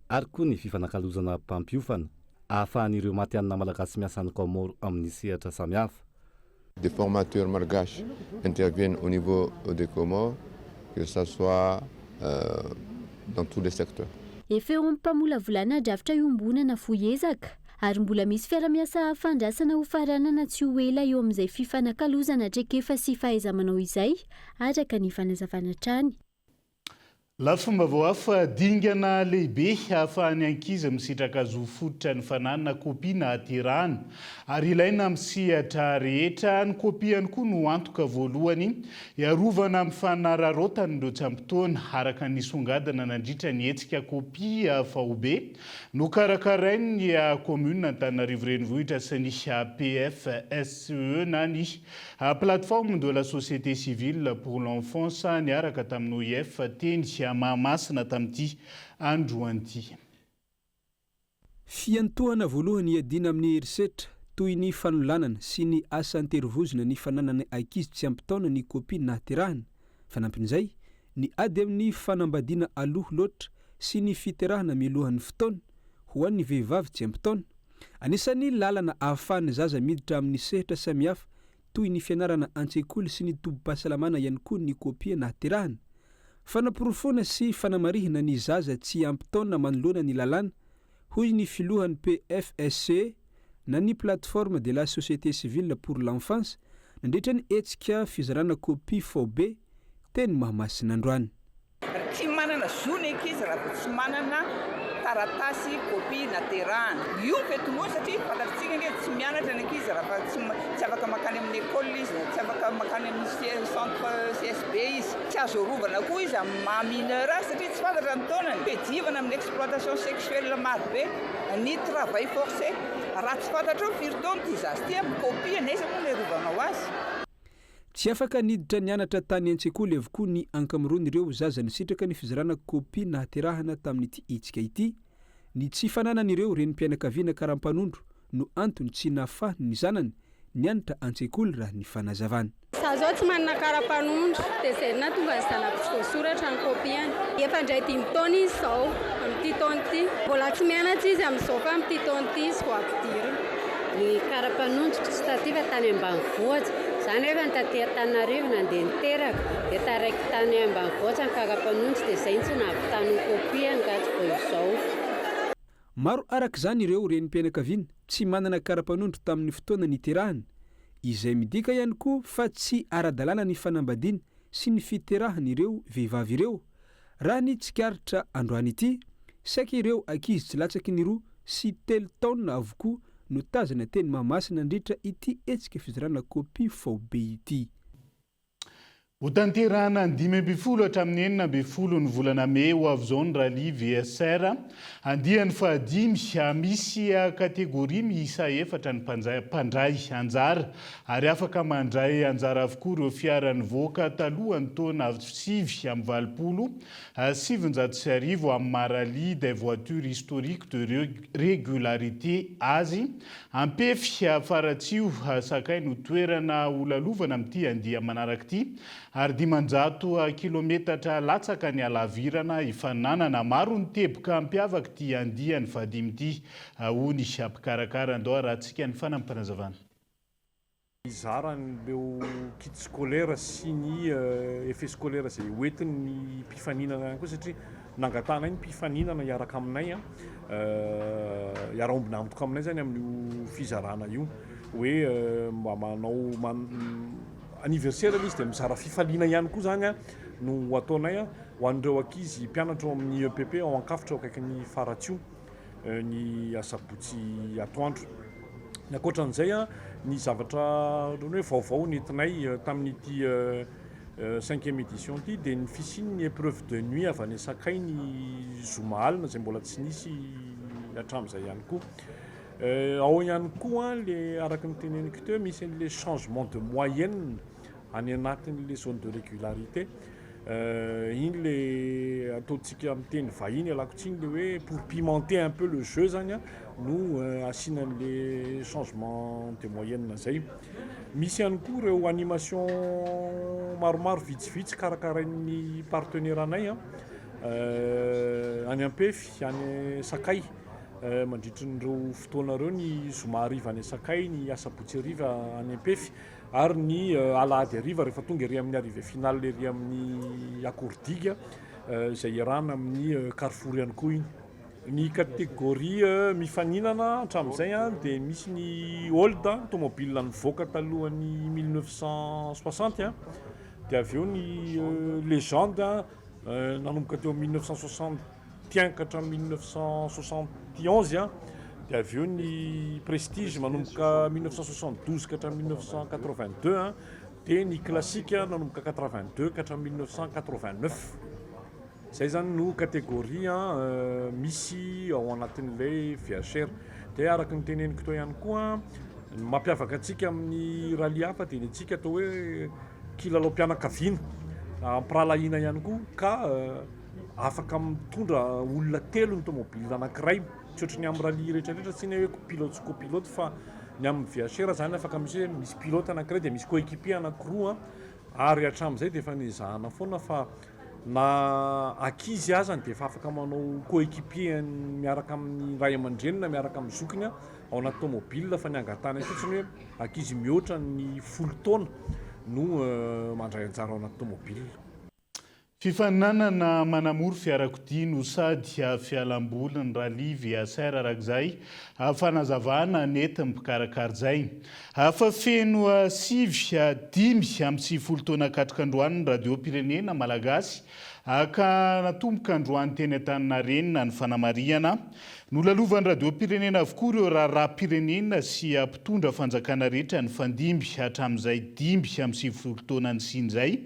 ary koa ny fifanakalozana mpampiofana ahafahan'ireo matihanina malagasy miasa any Kaomoro amin'ny sehatra samihafa. Des formateurs malgaches interviennent au niveau des Comores, que ça soit dans tous les secteurs. Efa eo am-pamolavolana drafitra iombonana fohy ezaka ary mbola misy fiara-miasa hafa andrasana ho faranana tsy ho ela eo amin'izay fifanakalozana traikefa sy fahaiza-manao izay, araka ny fanazavana hatrany. Lafim-baovao hafa, dingana lehibe ahafahan'ny ankizy misitraka zo fototra ny fananana kopia nahaterahana ary ilaina amin'ny sehatra rehetra. Ny kopia ihany koa no antoka voalohany hiarovana amin'ny fanararaotan'ireo tsy ampy taona, araka ny nisongadina nandritra ny hetsika kopia faobe nokarakarain'ny kaominina Antananarivo Renivohitra sy ny PFSE na ny Plateforme de la société civile pour l'enfance niaraka tamin'ny OIF teny Mahamasina tamin'ity androany ity. Fiantohana voalohany iadiana amin'ny herisetra toy ny fanolanana sy ny asa an-terivozona ny fananana ankizy tsy ampy taona ny kopia nahaterahana. Fanampin'izay, ny ady amin'ny fanambadiana aloha loatra sy ny fiterahana mialohan'ny fotoana ho an'ny vehivavy tsy ampy taona. Anisan'ny lalana ahafahan'ny zaza miditra amin'ny sehatra samihafa toy ny fianarana an-tsekoly sy ny tobim-pahasalamana ihany koa ny kopia nahaterahana. Fanaporofoana sy fanamarihina ny zaza tsy ampy taona manoloana ny lalàna, hoy ny filohan'ny PFSCE na ny Plateforme de la Société Civile pour l'Enfance nandritra ny hetsika fizarana kopia faobe teny Mahamasina androany. Tsy manana zo ny ankizy raha vao tsy manana taratasy copie naterahana. Io ny fety-moa satria fantatritsika ange tsy mianatra ny ankizy raha fa tsy tsy afaka mankany amin'ny école izy, tsy afaka mankany amin'ny centre CSB izy. Tsy azo arovana koa izy amin'ny maha mineur azy satria tsy fantatra ny taonany. Fiadivana amin'ny exploitation sexuelle maro be, ny travail forcé. Raha tsy fantatrao firy taona ity zaza ity amin'ny copie, n'aiza moa no hiarovanao azy? Tsy afaka niditra nianatra tany an-tsekoly avokoa ny ankamaroan'ireo zaza nisitraka ny fizarana kopia nahaterahana tamin'ity hetsika ity. Ny tsy fananan'ireo renim-pianakaviana karampanondro no antony tsy nahafahany ny zanany nianatra an-tsekoly raha ny fanazavana. Za zao tsy manana karapanondro dia izay no nahatonga ny zanako tsy voasoratra ny kopiany. Efa indray dimy taona izy izao amin'ity taona ity. Mbola tsy mianatra izy amin'izao fa amin'ity taona ity izy vao ampidirina. Ny karapanondroko tsy taty fa tany ambanivohitra. Za nefa ny taty Antananarivo nandeha niteraka dia taraiky tany ambanivohitra ny karapanondro dia izay no tsy nahavitany ny copie angaha tsy vao izao. Maro araka izany ireo renim-pianakaviana tsy manana karapanondro tamin'ny fotoana niterahany, izay midika ihany koa fa tsy ara-dalàna ny fanambadiana sy ny fiterahan'ireo vehivavy ireo. Raha ny tsikaritra androany ity, saika ireo ankizy tsy latsaky ny 2 sy 3 taona avokoa no tazana teny Mahamasina nandritra ity hetsika fizarana kopia faobe ity. Hotanterahina ny 15 hatramin'ny 16 ny volana mey ho avy izao ny Rallye VSR andiany fahadimy. Misy kategoria miisa efatra ny mpandray anjara ary afaka mandray anjara avokoa ireo fiara nivoaka talohan'ny taona 1989 amin'ny maha Rallye des voitures historiques de régularité azy. Ampefy Faratsiho Sakay no toerana holalovana amin'ity andiany manaraka ity ary 500 kilometatra latsaka ny halavirana hifaninanana. Maro ny teboka hampiavaka ity andiany fahadimy ity, hoy ny mpikarakara. Andao harahantsika ny fanampim-panazavana. Hizara an'ireo kit scolaire sy ny effet scolaire izay hoentin'ny mpifaninana ihany koa satria nangatahanay ny mpifaninana hiaraka aminay, hiara-ombona antoka aminay izany amin'io fizarana io hoe mba manao anniversaire ilay izy dia mizara fifaliana ihany koa izany no ho ataonay ho an'ireo ankizy mpianatra ao amin'ny EPP ao Ankafotra ao akaikin'i Faratsiho. ny asabotsy atoandro. Ny ankoatran'izay, ny zavatra ohatran'ny hoe vaovao nentinay tamin'ity cinquième édition ity dia ny fisian'ny épreuve de nuit avy any Sakay ny zoma alina izay mbola tsy nisy hatramin'izay ihany koa. Ao ihany koa le araka ny teneniko teo misy an'le changement de moyenne any anatin'le zone de régularité. Iny le ataontsika amin'ny teny vahiny, ialako tsiny, le hoe pour pimenter un peu le jeu zany no asiana an'le changement de moyenne zay. Misy ihany koa ireo animation maromaro vitsivitsy karakarain'ny partenaire anay any Ampefy, any Sakay mandritrin'ireo fotoana ireo, ny zoma hariva any Sakay, ny asabotsy hariva any Ampefy. Ary ny alahady hariva rehefa tonga ery amin'ny arrivée finale ery amin'ny Akorodika izay iarahana amin'ny Carrefour ihany koa iny. Ny catégorie mifaninana hatramin'izay dia misy ny old, tomobile nivoaka talohan'ny 1960, dia avy eo ny légende nanomboka teo amin'ny 1960. Tiens ka hatramin'ny 1971 an, dia avy eo ny Prestige manomboka 1972 ka hatramin'ny 1982 an, dia ny Classique nanomboka 82 ka hatramin'ny 1989. Izay izany no catégorie misy ao anatin'ilay VHR. Dia araka ny teneniko teo ihany koa, ny mampiavaka antsika amin'ny rallye hafa dia ny antsika atao hoe kilalaom-pianakaviana, ampirahalahiana ihany koa ka. Afaka mitondra olona telo ny tomobile anankiray. Tsy ohatry ny amin'ny rallye rehetra rehetra tsinona hoe pilote sy copilote fa ny amin'ny VHR zany afaka misy hoe misy pilote anankiray dia misy coéquipier anankiroa ary hatramin'izay dia efa nezahana foana fa na ankizy azany dia efa afaka manao coéquipier miaraka amin'ny ray aman-dreny na miaraka amin'ny zokiny ao anaty tomobile fa ny angatahana fotsiny hoe ankizy mihoatra ny folo taona no mandray anjara ao anaty tomobile. Fifaninanana manamory fiarakodia no sady fialamboly ny Rallye VSR araka izay fanazavana nentin'ny mpikarakara izay. Fa feno sivy, 95 taona katroka androany ny Radiom-pirenena Malagasy ka natomboka androany teny Antaninarenina ny fanamarihana. Nolalovan'ny Radiom-pirenena avokoa ireo raharaham-pirenena sy mpitondra fanjakana rehetra nifandimby hatramin'izay 95 taona nisiany izay.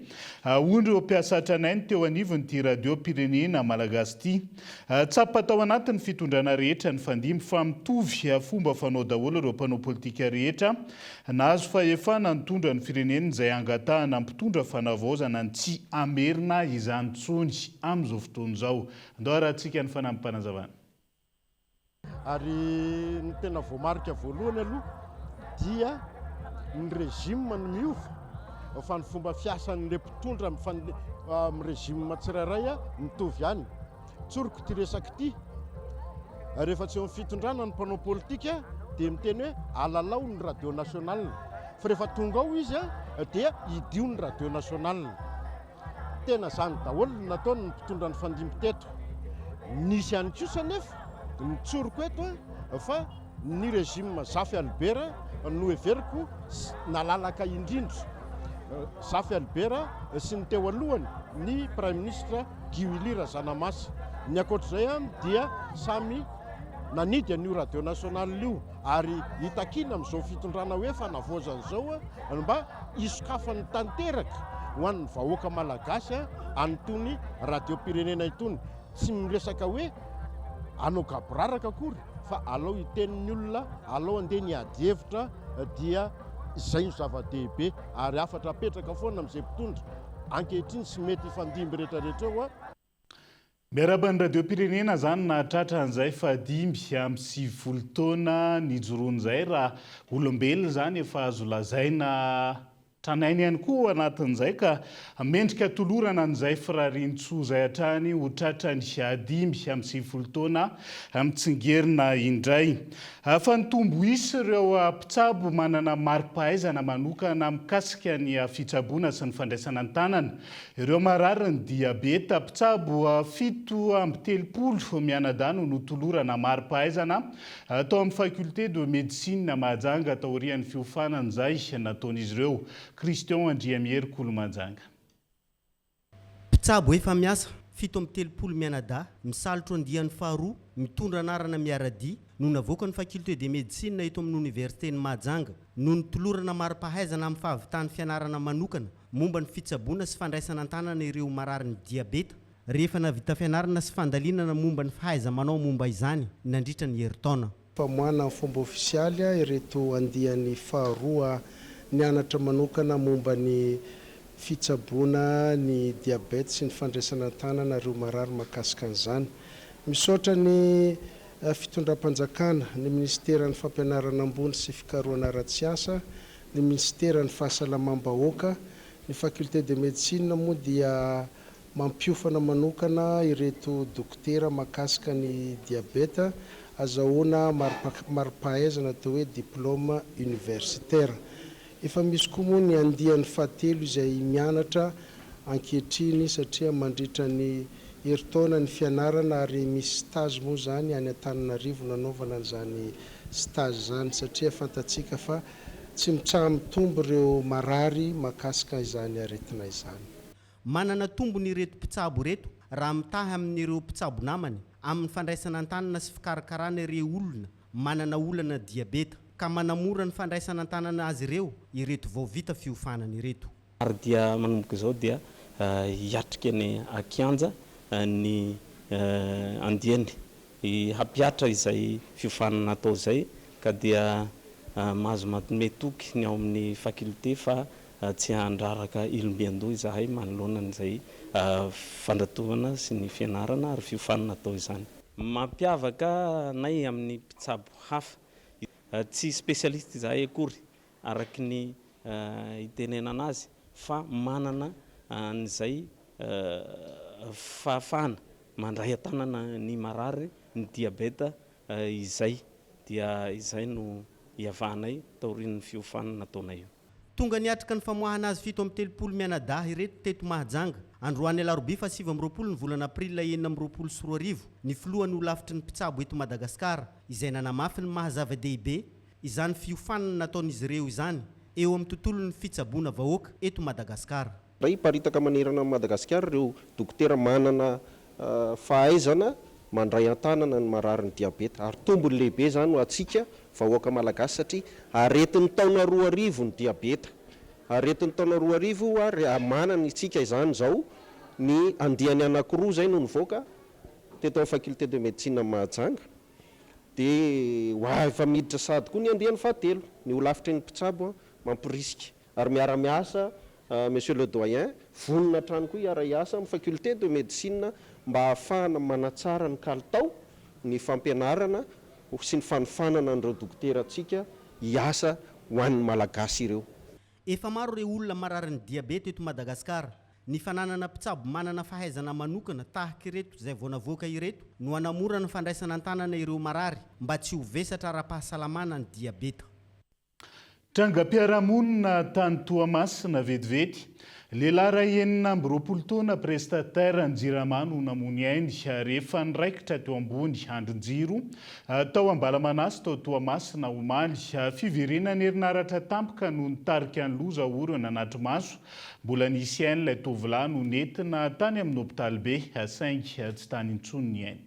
Hoy ireo mpiasa tranainy teo anivon'ity Radiom-pirenena Malagasy ity. Tsapa tao anatin'ny fitondrana rehetra nifandimby fa mitovy fomba fanao daholo ireo mpanao politika rehetra nahazo fahefana nitondra ny firenena izay angatahana mpitondra fanavaozana ny tsy hamerina izany intsony amin'izao fotoana izao. Andao harahantsika ny fanampim-panazavana. Ary ny tena voamarika voalohany aloha dia ny régime no miova fa ny fomba fiasan'ilay mpitondra amin'ny régime tsirairay mitovy ihany. Tsoriko ity resaka ity, rehefa tsy eo amin'ny fitondrana ny mpanao politika dia miteny hoe alalao ny radio nationale, fa rehefa tonga ao izy dia idio ny radio nationale. Tena zany daholo no nataony ny mpitondra nifandimby teto. Nisy ihany kosa anefa ny tsoriko eto fa ny régime Zafy Albert no heveriko nalalaka indrindra. Zafy Albert sy ny teo alohany ny Praiminisitra Guy Willy Razanamasy. Ny ankoatr'izay dia samy nanidy an'io radio nationale io. Ary itakiana amin'izao fitondrana hoe fanavaozana izao ny mba hisokafany tanteraka ho an'ny vahoaka malagasy an'itony radiom-pirenena itony. Tsy miresaka hoe hanao gaboraraka akory fa alao hiteny ny olona, alao andeha ny ady hevitra dia izay no zava-dehibe ary hafatra apetraka foana amin'izay mpitondra ankehitriny sy mety hifandimby rehetrarehetra eo. Miarahaba ny Radiom-pirenena zany nahatratra an'izay faha 95 taona nijoroany izay raha olombelona izany efa azo lazaina tranainy ihany koa ao anatin'izay ka mendrika tolorana an'izay firarian-tsoa izay hatrany ho tratrany 95 taona mitsingerina indray. Fa nitombo isa ireo mpitsabo manana mari-pahaizana manokana mikasika ny fitsaboana sy ny fandraisana an-tanana Ireo marary ny diabeta, mpitsabo 37 mianadahy no notolorana mari-pahaizana tao amin'ny Faculté de Médecine Mahajanga taorian'ny fiofanana izay nataon'izy ireo. Christian Andriamihery Kolomajanga. Mpitsabo efa miasa, 37 mianadahy, misalotro andiany faharoa, mitondra anarana Miaradia, no navoakan'ny Faculté de Médecine eto amin'ny Oniversiten'i Mahajanga, no notolorana mari-pahaizana amin'ny fahavitan'ny fianarana manokana momba ny fitsaboana sy fandraisana an-tanana ireo mararin'ny diabeta, rehefa nahavita fianarana sy fandalinana momba ny fahaiza-manao momba izany nandritra ny herintaona. Famoahana amin'ny fomba ofisialy ireto andiany faharoa nianatra manokana momba ny fitsaboana ny diabeta sy ny fandraisana an-tanana ireo marary mahakasika an'izany. Misaotra ny fitondram-panjakana, ny minisiteran'ny Fampianarana ambony sy fikarohana ara-tsiansa, ny minisiteran'ny Fahasalamam-bahoaka, ny Faculté de Médecine moa dia mampiofana manokana ireto dokotera mahakasika ny diabeta, azahoana mari-pahaizana atao hoe diplôme universitaire. Efa misy koa moa ny andiany fahatelo izay mianatra ankehitriny satria mandritra ny herintaona ny fianarana ary misy stage moa izany any Antananarivo nanaovana an'izany stage izany satria fantatsika fa tsy mitsaha-mitombo ireo marary mahakasika izany aretina izany. Manana tombony ireto mpitsabo ireto raha mitaha amin'ireo mpitsabo namany amin'ny fandraisana an-tanana sy fikarakarana ireo olona manana olana diabeta ka manamora ny fandraisana an-tanana azy ireo ireto vao vita fiofanana ireto. Ary dia manomboka izao dia hiatrika eny an-kianja ny andiany hampihatra izay fiofanana natao izay ka dia mahazo manome toky ny ao amin'ny faculté fa. Tsy handraraka ilombiandoha izahay manoloana an'izay fandratovana sy ny fianarana ary fiofanana atao izany. Mampiavaka anay amin'ny mpitsabo hafa, tsy spécialiste izahay akory araka ny itenenana azy fa manana an'izay fahafahana mandray an-tanana ny marary ny diabeta izay dia izay no iavahanay taorian'ny fiofanana nataonay io. Tonga niatrika ny famoahana azy 37 mianadahy ireto teto Mahajanga, androany alarobia faha 29 ny volana aprila 2026, ny filohan'ny holafitry ny mpitsabo eto Madagasikara, izay nanamafy ny maha zava-dehibe izany fiofanana nataon'izy ireo izany eo amin'ny tontolon'ny fitsaboana vahoaka eto Madagasikara. Raha hiparitaka manerana an'i Madagasikara ireo dokotera manana fahaizana mandray an-tanana ny mararin'ny diabeta. Ary tombony lehibe izany ho antsika vahoaka malagasy satria aretin'ny taona 2000 ny diabeta. Aretin'ny taona 2000 io ary manana isika izany izao ny andiany anankiroa izay no nivoaka teto amin'ny faculté de médecine Mahajanga dia ho avy efa miditra sahady koa ny andiany fahatelo. Ny holafitry ny mpitsabo mamporisika Ary miara-miasa Monsieur le Doyen, vonona hatrany koa hiara-hiasa amin'ny Faculté de Médecine mba hahafahana manatsara ny kalitao ny fampianarana sy ny fanofanana an'ireo dokoterantsika hiasa ho an'ny Malagasy ireo. Efa maro ireo olona mararin'ny diabeta eto Madagasikara. Ny fananana mpitsabo manana fahaizana manokana tahaka ireto izay vao navoaka ireto no hanamora ny fandraisana an-tanana ireo marary mba tsy ho vesatra ara-pahasalamana ny diabeta. Trangam-piarahamonina tany Toamasina vetivety. Lehilahy iray 26 taona prestataire ny Jirama no namoy ny ainy rehefa niraikitra teo ambony andrin-jiro tao Ambalamanasy tao Toamasina omaly. Fiverenan'ny herinaratra tampoka no nitarika ny loza hoy ireo nanatri-maso. Mbola nisy ainy ilay tovolahy no nentina tany amin'ny hopitaly be saingy tsy tany intsony ny ainy.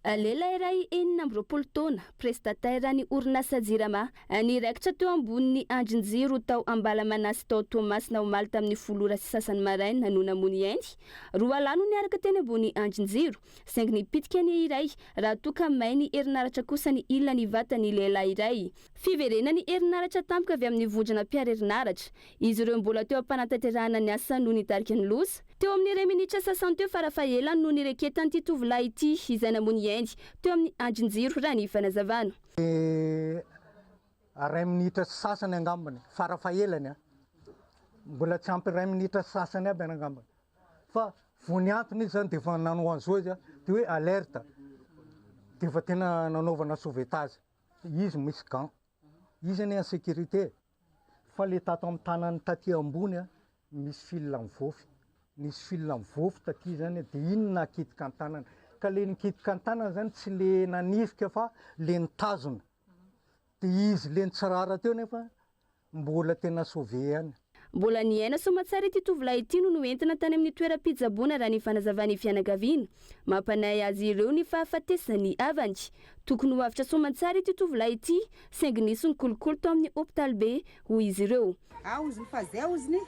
Lehilahy iray 26 taona, prestataire ny orinasa Jirama, niraikitra teo ambonin'ny andrin-jiro tao Ambalamanasy tao Toamasina omaly tamin'ny folo ora sy sasany maraina no namoy ny ainy. Roa lahy no niaraka teny ambony andrin-jiro, saingy nipitika ny iray, raha toa ka may ny herinaratra kosa ny ilan'ny vatan'ny lehilahy iray. Fiverenan'ny herinaratra tampoka avy amin'ny vondrona mpiara herinaratra. Izy ireo mbola teo am-panatanterahana ny asa no nitarika ny loza. Teo amin'ny iray minitra sasany teo farafahelany no nireketan'ity tovolahy ity izay namoy ny ainy teo amin'ny andrin-jiro raha ny fanazavana. Iray minitra sy sasany angambany, farafahelany an! Mbola tsy ampy iray minitra sy sasany aby angambany. Fa vao niantona izy zany dia efa nanao an'izao izy an, dia hoe alerte, dia efa tena nanaovana sauvetage. Izy misy gant, izy anie en sécurité. Fa le tato amin'ny tanany taty ambony a, misy fil mivoafy, nisy fil mivoafy taty zany de iny no nahakitika ny tanany, ka le nikitika ny tanany zany tsy le nanifika fa le nitazona, de izy le nitsirara teo nefa mbola tena sauvé ihany. Mbola niaina soamatsara ity tovolahy ity no noentina tany amin'ny toeram-pitsaboana raha ny fanazavan'ny fianakaviana. Mampanahy azy ireo ny fahafatesan'ny havany. Tokony ho avotra soamantsara ity tovolahy ity saingy nisy ny kolikoly tao amin'ny hopitaly be, hoy izy ireo. Ao oziny fa zay oziny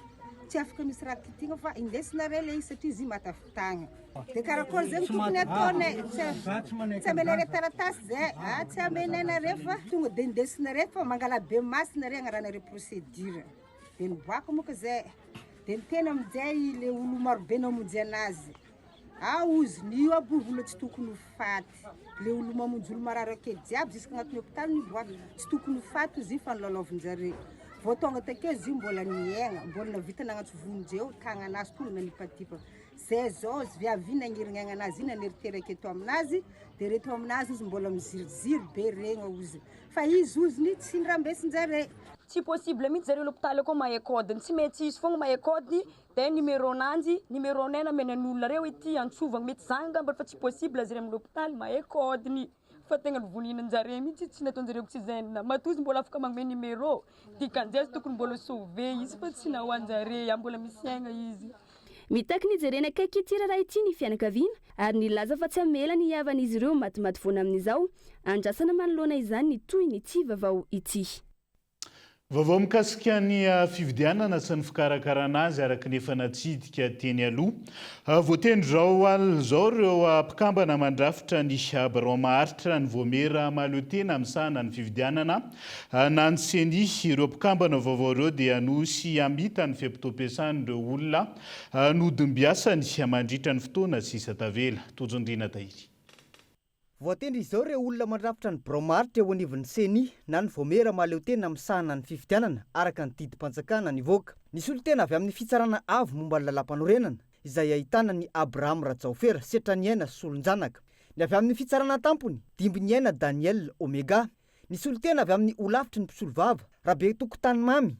tsy afaka misy raha kitigna fa indesinareo le izy satria izy maty avy tagny de karakory zegny tokony ataonay tsy amenareo taratasy zay a tsy amenay nareo fa tonga de indesinareo fa mangala be masy nareo agnaranareo procédure. De niboaka moka zay, de niteny aminjay le olo marobe namonjy anazy, ah ozony io aby olona tsy tokony ho faty, le olo mamonjy olo marary akeo jiaby jusque agnatin'ny hopitaly niboaka, tsy tokony ho faty ozy io fa nilalaovin-jare, vao tonga takeo izy io mbola niaigna, mbola navita nagnantso vonjeo, tagnanazy tonga nanipatipa, zay zao izy viavy iny nagnirigna aignanazy iny naneriteraka eto aminazy, de reto aminazy ozy mbola miziriziry be regny ozy. Fa izy ozony tsy nirambesin-jare. Tsy possible mihitsy zareo l'hôpital akao mahay code-ny, tsy maintsy izy fogna mahay code-ny de numéro nanjy, numéro nay namena ny olona reo ity antsovagna, mety zany angamba fa tsy possible zare amin'ny l'hôpital mahay code-ny fa tegna nivoninan-jare mihitsy tsy nataon-jareo oxygène, matoa izy mbola afaka magnome numéro dikan'izay izy tokony mbola sauver izy fa tsy nahoan-jare, mbola misy aigna izy. Mitaky ny hijerena akaiky ity raharaha ity ny fianakaviana ary nilaza fa tsy hamela ny havan'izy ireo matimaty foana amin'izao. Andrasana manoloana izany ny tohin'ity vaovao ity. Vaovao mikasika ny fifidianana sy ny fikarakarana azy araka ny efa natsidika teny aloha. Voatendry izao alina izao ireo mpikambana mandrafitra ny birao maharitra ny Vaomiera mahaleo tena misahana ny fifidianana na ny Ceni. Ireo mpikambana vaovao ireo dia hanohy sy hamita ny fe-potoam-piasan'ireo olona nodimbiasany mandritra ny fotoana sisa tavela. Tojo Ndriana Tahiry. Voatendry izao ireo olona mandrafitra ny birao maharitra eo anivon'ny Ceni na ny Vaomiera mahaleotena misahana ny fifidianana araka ny didim-panjakana nivoaka. Ny solontena avy amin'ny Fitsarana avo momba ny lalàmpanorenana izay ahitana an'i Abraham Rajaofera Setraniaina Solonjanaka. Ny avy amin'ny Fitsarana tampony, Dimbiniaina Daniel Omega. Ny solontena avy amin'ny Holafitry ny mpisolovava, Rabetokotany Mamy.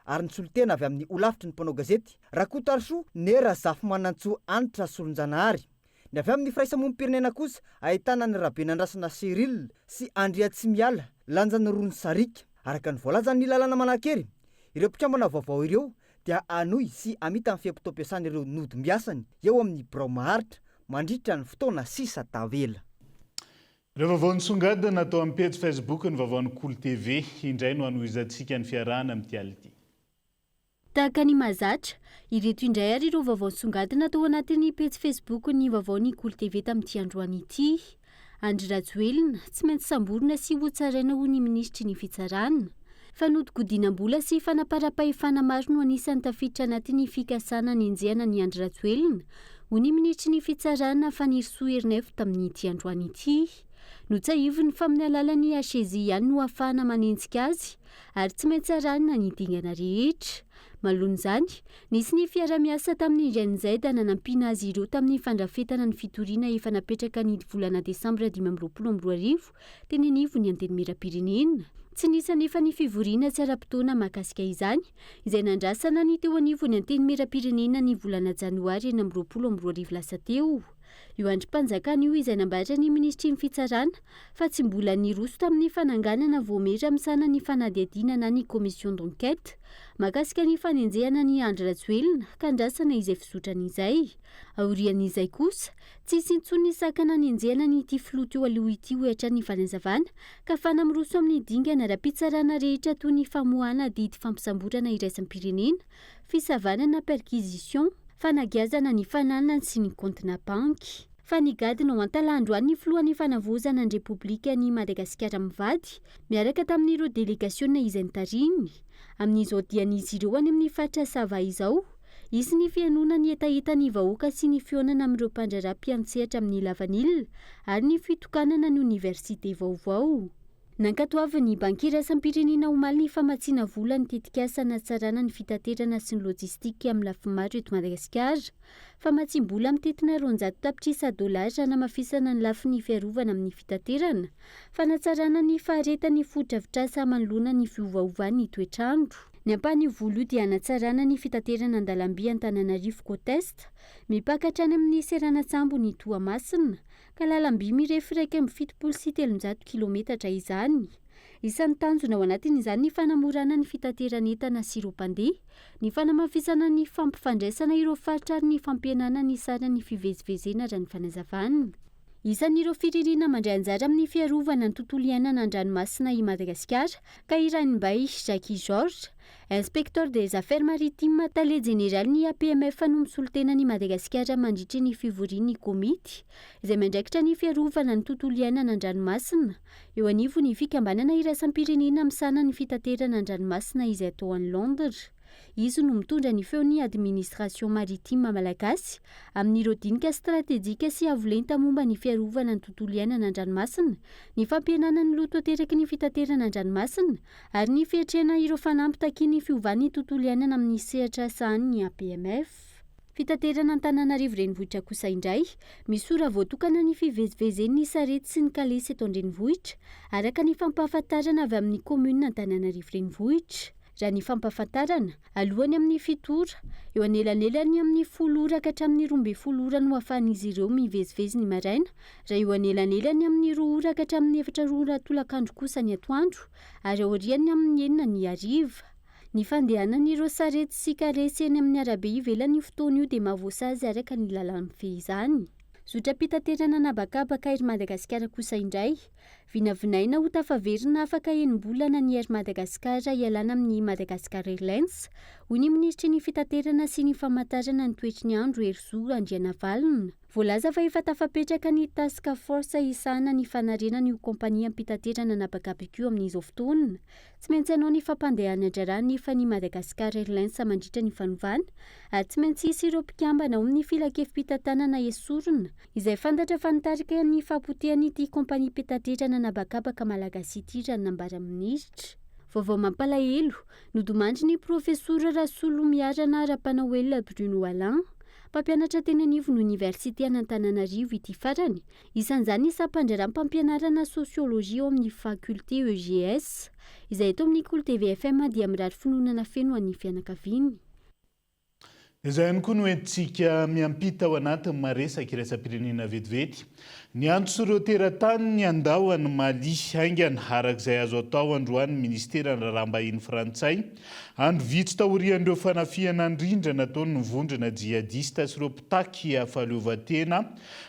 Ary ny solontena avy amin'ny Holafitry ny mpanao gazety, Rakotoarisoa Nera Zafimanantsoa Hanitra Solonjanahary. Ny avy amin'ny firaisamonim-pirenena kosa ahitana an'i Rabenandrasana Cyril sy Andriatsimiala Lanjanirony Sariaka. Araka ny voalazan'ny lalàna manan-kery, ireo mpikambana vaovao ireo dia hanohy sy hamita ny fe-potoam-piasan'ireo nodimbiasany eo amin'ny birao maharitra mandritra ny fotoana sisa tavela. Ireo vaovao nisongadina tao amin'ny pejy Facebook ny vaovaon'ny Kolo TV indray no hanohizantsika ny fiarahana amin'ity alina ity. Tahaka ny mahazatra, ireto indray ary ireo vaovao nisongadina tao anatin'ny pejy Facebook ny vaovaon'ny Kolo TV tamin'ity androany ity. Andry Rajoelina, tsy maintsy samborina sy hotsaraina hoy ny minisitry ny fitsarana. Fanodikodinam-bola sy fanaparam-pahefana maro no anisan'ny tafiditra anatin'ny fikasana hanenjehana an'i Andry Rajoelina, hoy ny minisitry ny Fitsarana, Fanirisoa Ernaivo tamin'ity androany ity. Notsiahiviny fa amin'ny alalan'ny HEJ ihany no ahafahana manenjika azy ary tsy maintsy arahina ny dingana rehetra. Manoloana izany, nisy ny fiaraha-miasa tamin'ny GenZ nanampiana azy ireo tamin'ny fandrafetana ny fitoriana efa napetraka ny volana desambra 2025 teny anivon'ny Antenimierampirenena. Tsy nisy anefa ny fivoriana tsy ara-potoana mahakasika izany, izay nandrasana ny teo anivon'ny Antenimierampirenena ny volana janoary 2026 lasa teo. Io andrim-panjakana io izay nambaran'ny minisitry ny Fitsarana fa tsy mbola niroso tamin'ny fananganana vaomiera misahana ny fanadihadiana na ny commission d'enquête mahakasika ny fanenjehana an'i Andry Rajoelina ka andrasana izay fizotrany izay. Aorian'izay kosa, tsy hisy intsony ny sakana hanenjehana an'ity filoha teo aloha ity hoy hatrany ny fanazavana ka afahana miroso amin'ny dingana ara-pitsarana rehetra toy ny famoahana didy fampisamborana iraisam-pirenena, fisavana na perquisition, fanagiazana ny fananany sy ny kaontina banky. Fa nigadona ao Antalaha androany ny filohan'ny fanavaozana ny Repoblikan'i Madagasikara mivady, miaraka tamin'ireo delegasiona izay nitarihiny. Amin'izao dian'izy ireo any amin'ny faritra Sava izao, hisy ny fihainoana ny hetahetan'ny vahoaka sy ny fihaonana amin'ireo mpandraharaha mpiantsehatra amin'ny lavanila ary ny fitokanana ny oniversite vaovao. Nankatoavin'ny Banky iraisam-pirenena omaly ny famatsiana vola ny tetikasa hanatsarana ny fitaterana sy ny lojistika amin'ny lafiny maro eto Madagasikara. Famatsiam-bola mitentina 200 tapitrisa dolara hanamafisana ny lafiny fiarovana amin'ny fitaterana, fanatsarana ny faharetan'ny fotodrafitrasa manoloana ny fiovaovan'ny toetr'andro. Ny ampahan'io vola io dia hanatsarana ny fitaterana an-dalamby Antananarivo Côte Est, mipaka hatrany amin'ny seranan-tsambon'i Toamasina, ka lalam-by mirefy 371 kilometatra izany. Isan'ny tanjona ao anatin'izany ny fanamorana ny fitateran'entana sy ireo mpandeha, ny fanamafisana ny fampifandraisana ireo faritra ary ny fampihenana ny saran'ny fivezivezena raha ny fanazavana. Isan'ireo firenena mandray anjara amin'ny fiarovana ny tontolo iainana an-dranomasina i Madagasikara ka i Rainimbay Jackie Georges, Inspecteur des affaires maritimes, Tale jeneralin'ny APMF no misolo tena an'i Madagasikara mandritry ny fivorian'ny komity izay miandraikitra ny fiarovana ny tontolo iainana an-dranomasina eo anivon'ny fikambanana iraisam-pirenena misahana ny fitaterana an-dranomasina izay atao any Londres. Izy no mitondra ny feon'ny Administration maritime malagasy amin'ireo dinika stratejika sy avo lenta momba ny fiarovana ny tontolo iainana an-dranomasina, ny fampihenana ny loto ateraky ny fitaterana an-dranomasina ary ny fiatrehana ireo fanamby takian'ny fiovan'ny tontolo iainana amin'ny sehatra sahanin'ny APMF. Fitaterana Antananarivo Renivohitra kosa indray, misy ora voatokana ny fivezivezen'ny sarety sy ny kalesy eto an-drenivohitra, araka ny fampahafantarana avy amin'ny kaominina Antananarivo Renivohitra. Raha ny fampahafantarana, alohan'ny amin'ny fito ora, eo anelanelan'ny amin'ny folo ora ka hatramin'ny 12 ora no ahafahan'izy ireo mivezivezy ny maraina, raha eo anelanelan'ny amin'ny roa ora ka hatramin'ny efatra ora tolakandro kosa ny atoandro, ary aorian'ny amin'ny enina ny hariva. Ny fandehanan'ireo sarety sy kalesy eny amin'ny arabe ivelan'io fotoana io dia mahavoasazy araka ny lalàna mifehy izany. Zotram-pitaterana an'habakabaka Air Madagasikara kosa indray, vinavinaina ho tafaverina afaka enim-bolana ny Air Madagascar hialana amin'ny Madagascar Airlines, hoy ny minisitry ny Fitaterana sy ny famantarana ny toetry ny andro Herizo Andrianavalona. Voalaza fa efa tafapetraka ny Task Force hisahana ny fanarenana io kaompaniam-pitaterana an'habakabaka io amin'izao fotoana. Tsy maintsy hanao ny fampandehanan-draharaha anefa ny Madagascar Airlines mandritra ny fanovana ary tsy maintsy hisy ireo mpikambana ao amin'ny filankevi-pitantanana esorina, izay fantatra fa nitarika ny fahapotehan'ity kaompaniam-pitaterana an'habakabaka malagasy ity raha ny nambaran'ny minisitra. Vaovao mampalahelo, nodimandry ny Profesora Rasolomiarana Rapanaoelina Bruno Alain, mpampianatra teny anivon'ny Oniversite an'Antananarivo ity farany, Isan'izany ny sampan-draharaham-pampianarana Sosiolojia ao amin'ny Faculté EGS, izay eto amin'ny Kolo TV FM dia mirary finoanana feno ho an'ny fianakaviany. Izay ihany koa no entintsika miampita ao anatin'ny maresaka iraisam-pirenena vetivety. Niantso ireo teratany handao an'i Mali haingana araka izay azo atao androany ny minisiteran'ny raharaham-bahiny frantsay, andro vitsy taorian'ireo fanafihana andrindra nataon'ny vondrona jihadista sy ireo mpitaky fahaleovantena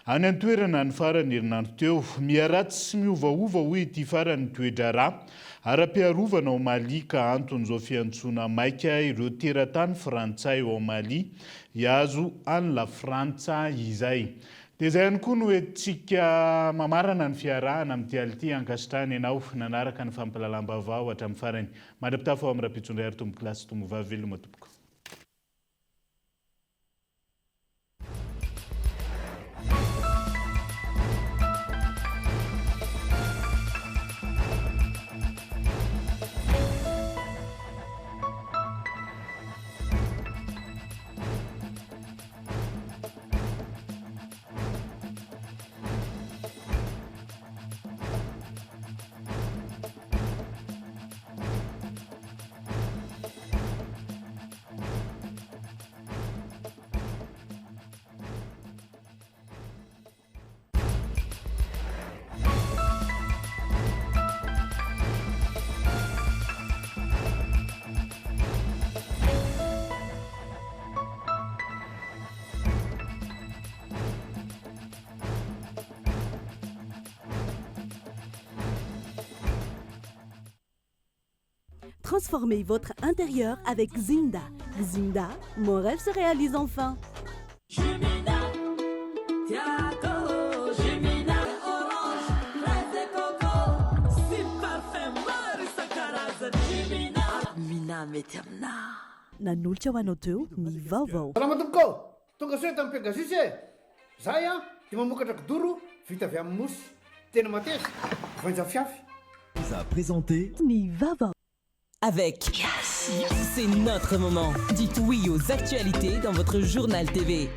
Any an-toerana ny faran'ny herinandro teo. Miharatsy sy miovaova hoy ity farany ny toe-draharaha ara-piarovana ao Mali ka anton'izao fiantsoana maika ireo teratany frantsay ao Mali hihazo an'i La Frantsa izay. Dia izay ihany koa no entintsika mamarana ny fiarahana amin'ity alina ity. Ankasitrahana ianao nanaraka ny fampahalalam-baovao hatramin'ny farany. Mandra-pitafa ho amin'ny rahampitso indray ary tompokolahy sy tomovavy veloma tompoko. Transformez votre intérieur avec Zinda. Zinda, mon rêve se réalise enfin. Nanolotra ho anao teo ny vaovao. Salama tompoko ô! Tonga soa eto amin'ny Pegasus e! Zahay an dia mamokatra kidoro vita avy amin'ny mousse. Tena mateza, voainja fiafy. Vous a présenté. Ny vaovao. Avec Yes, c'est notre moment. Dites oui aux actualités dans votre journal TV.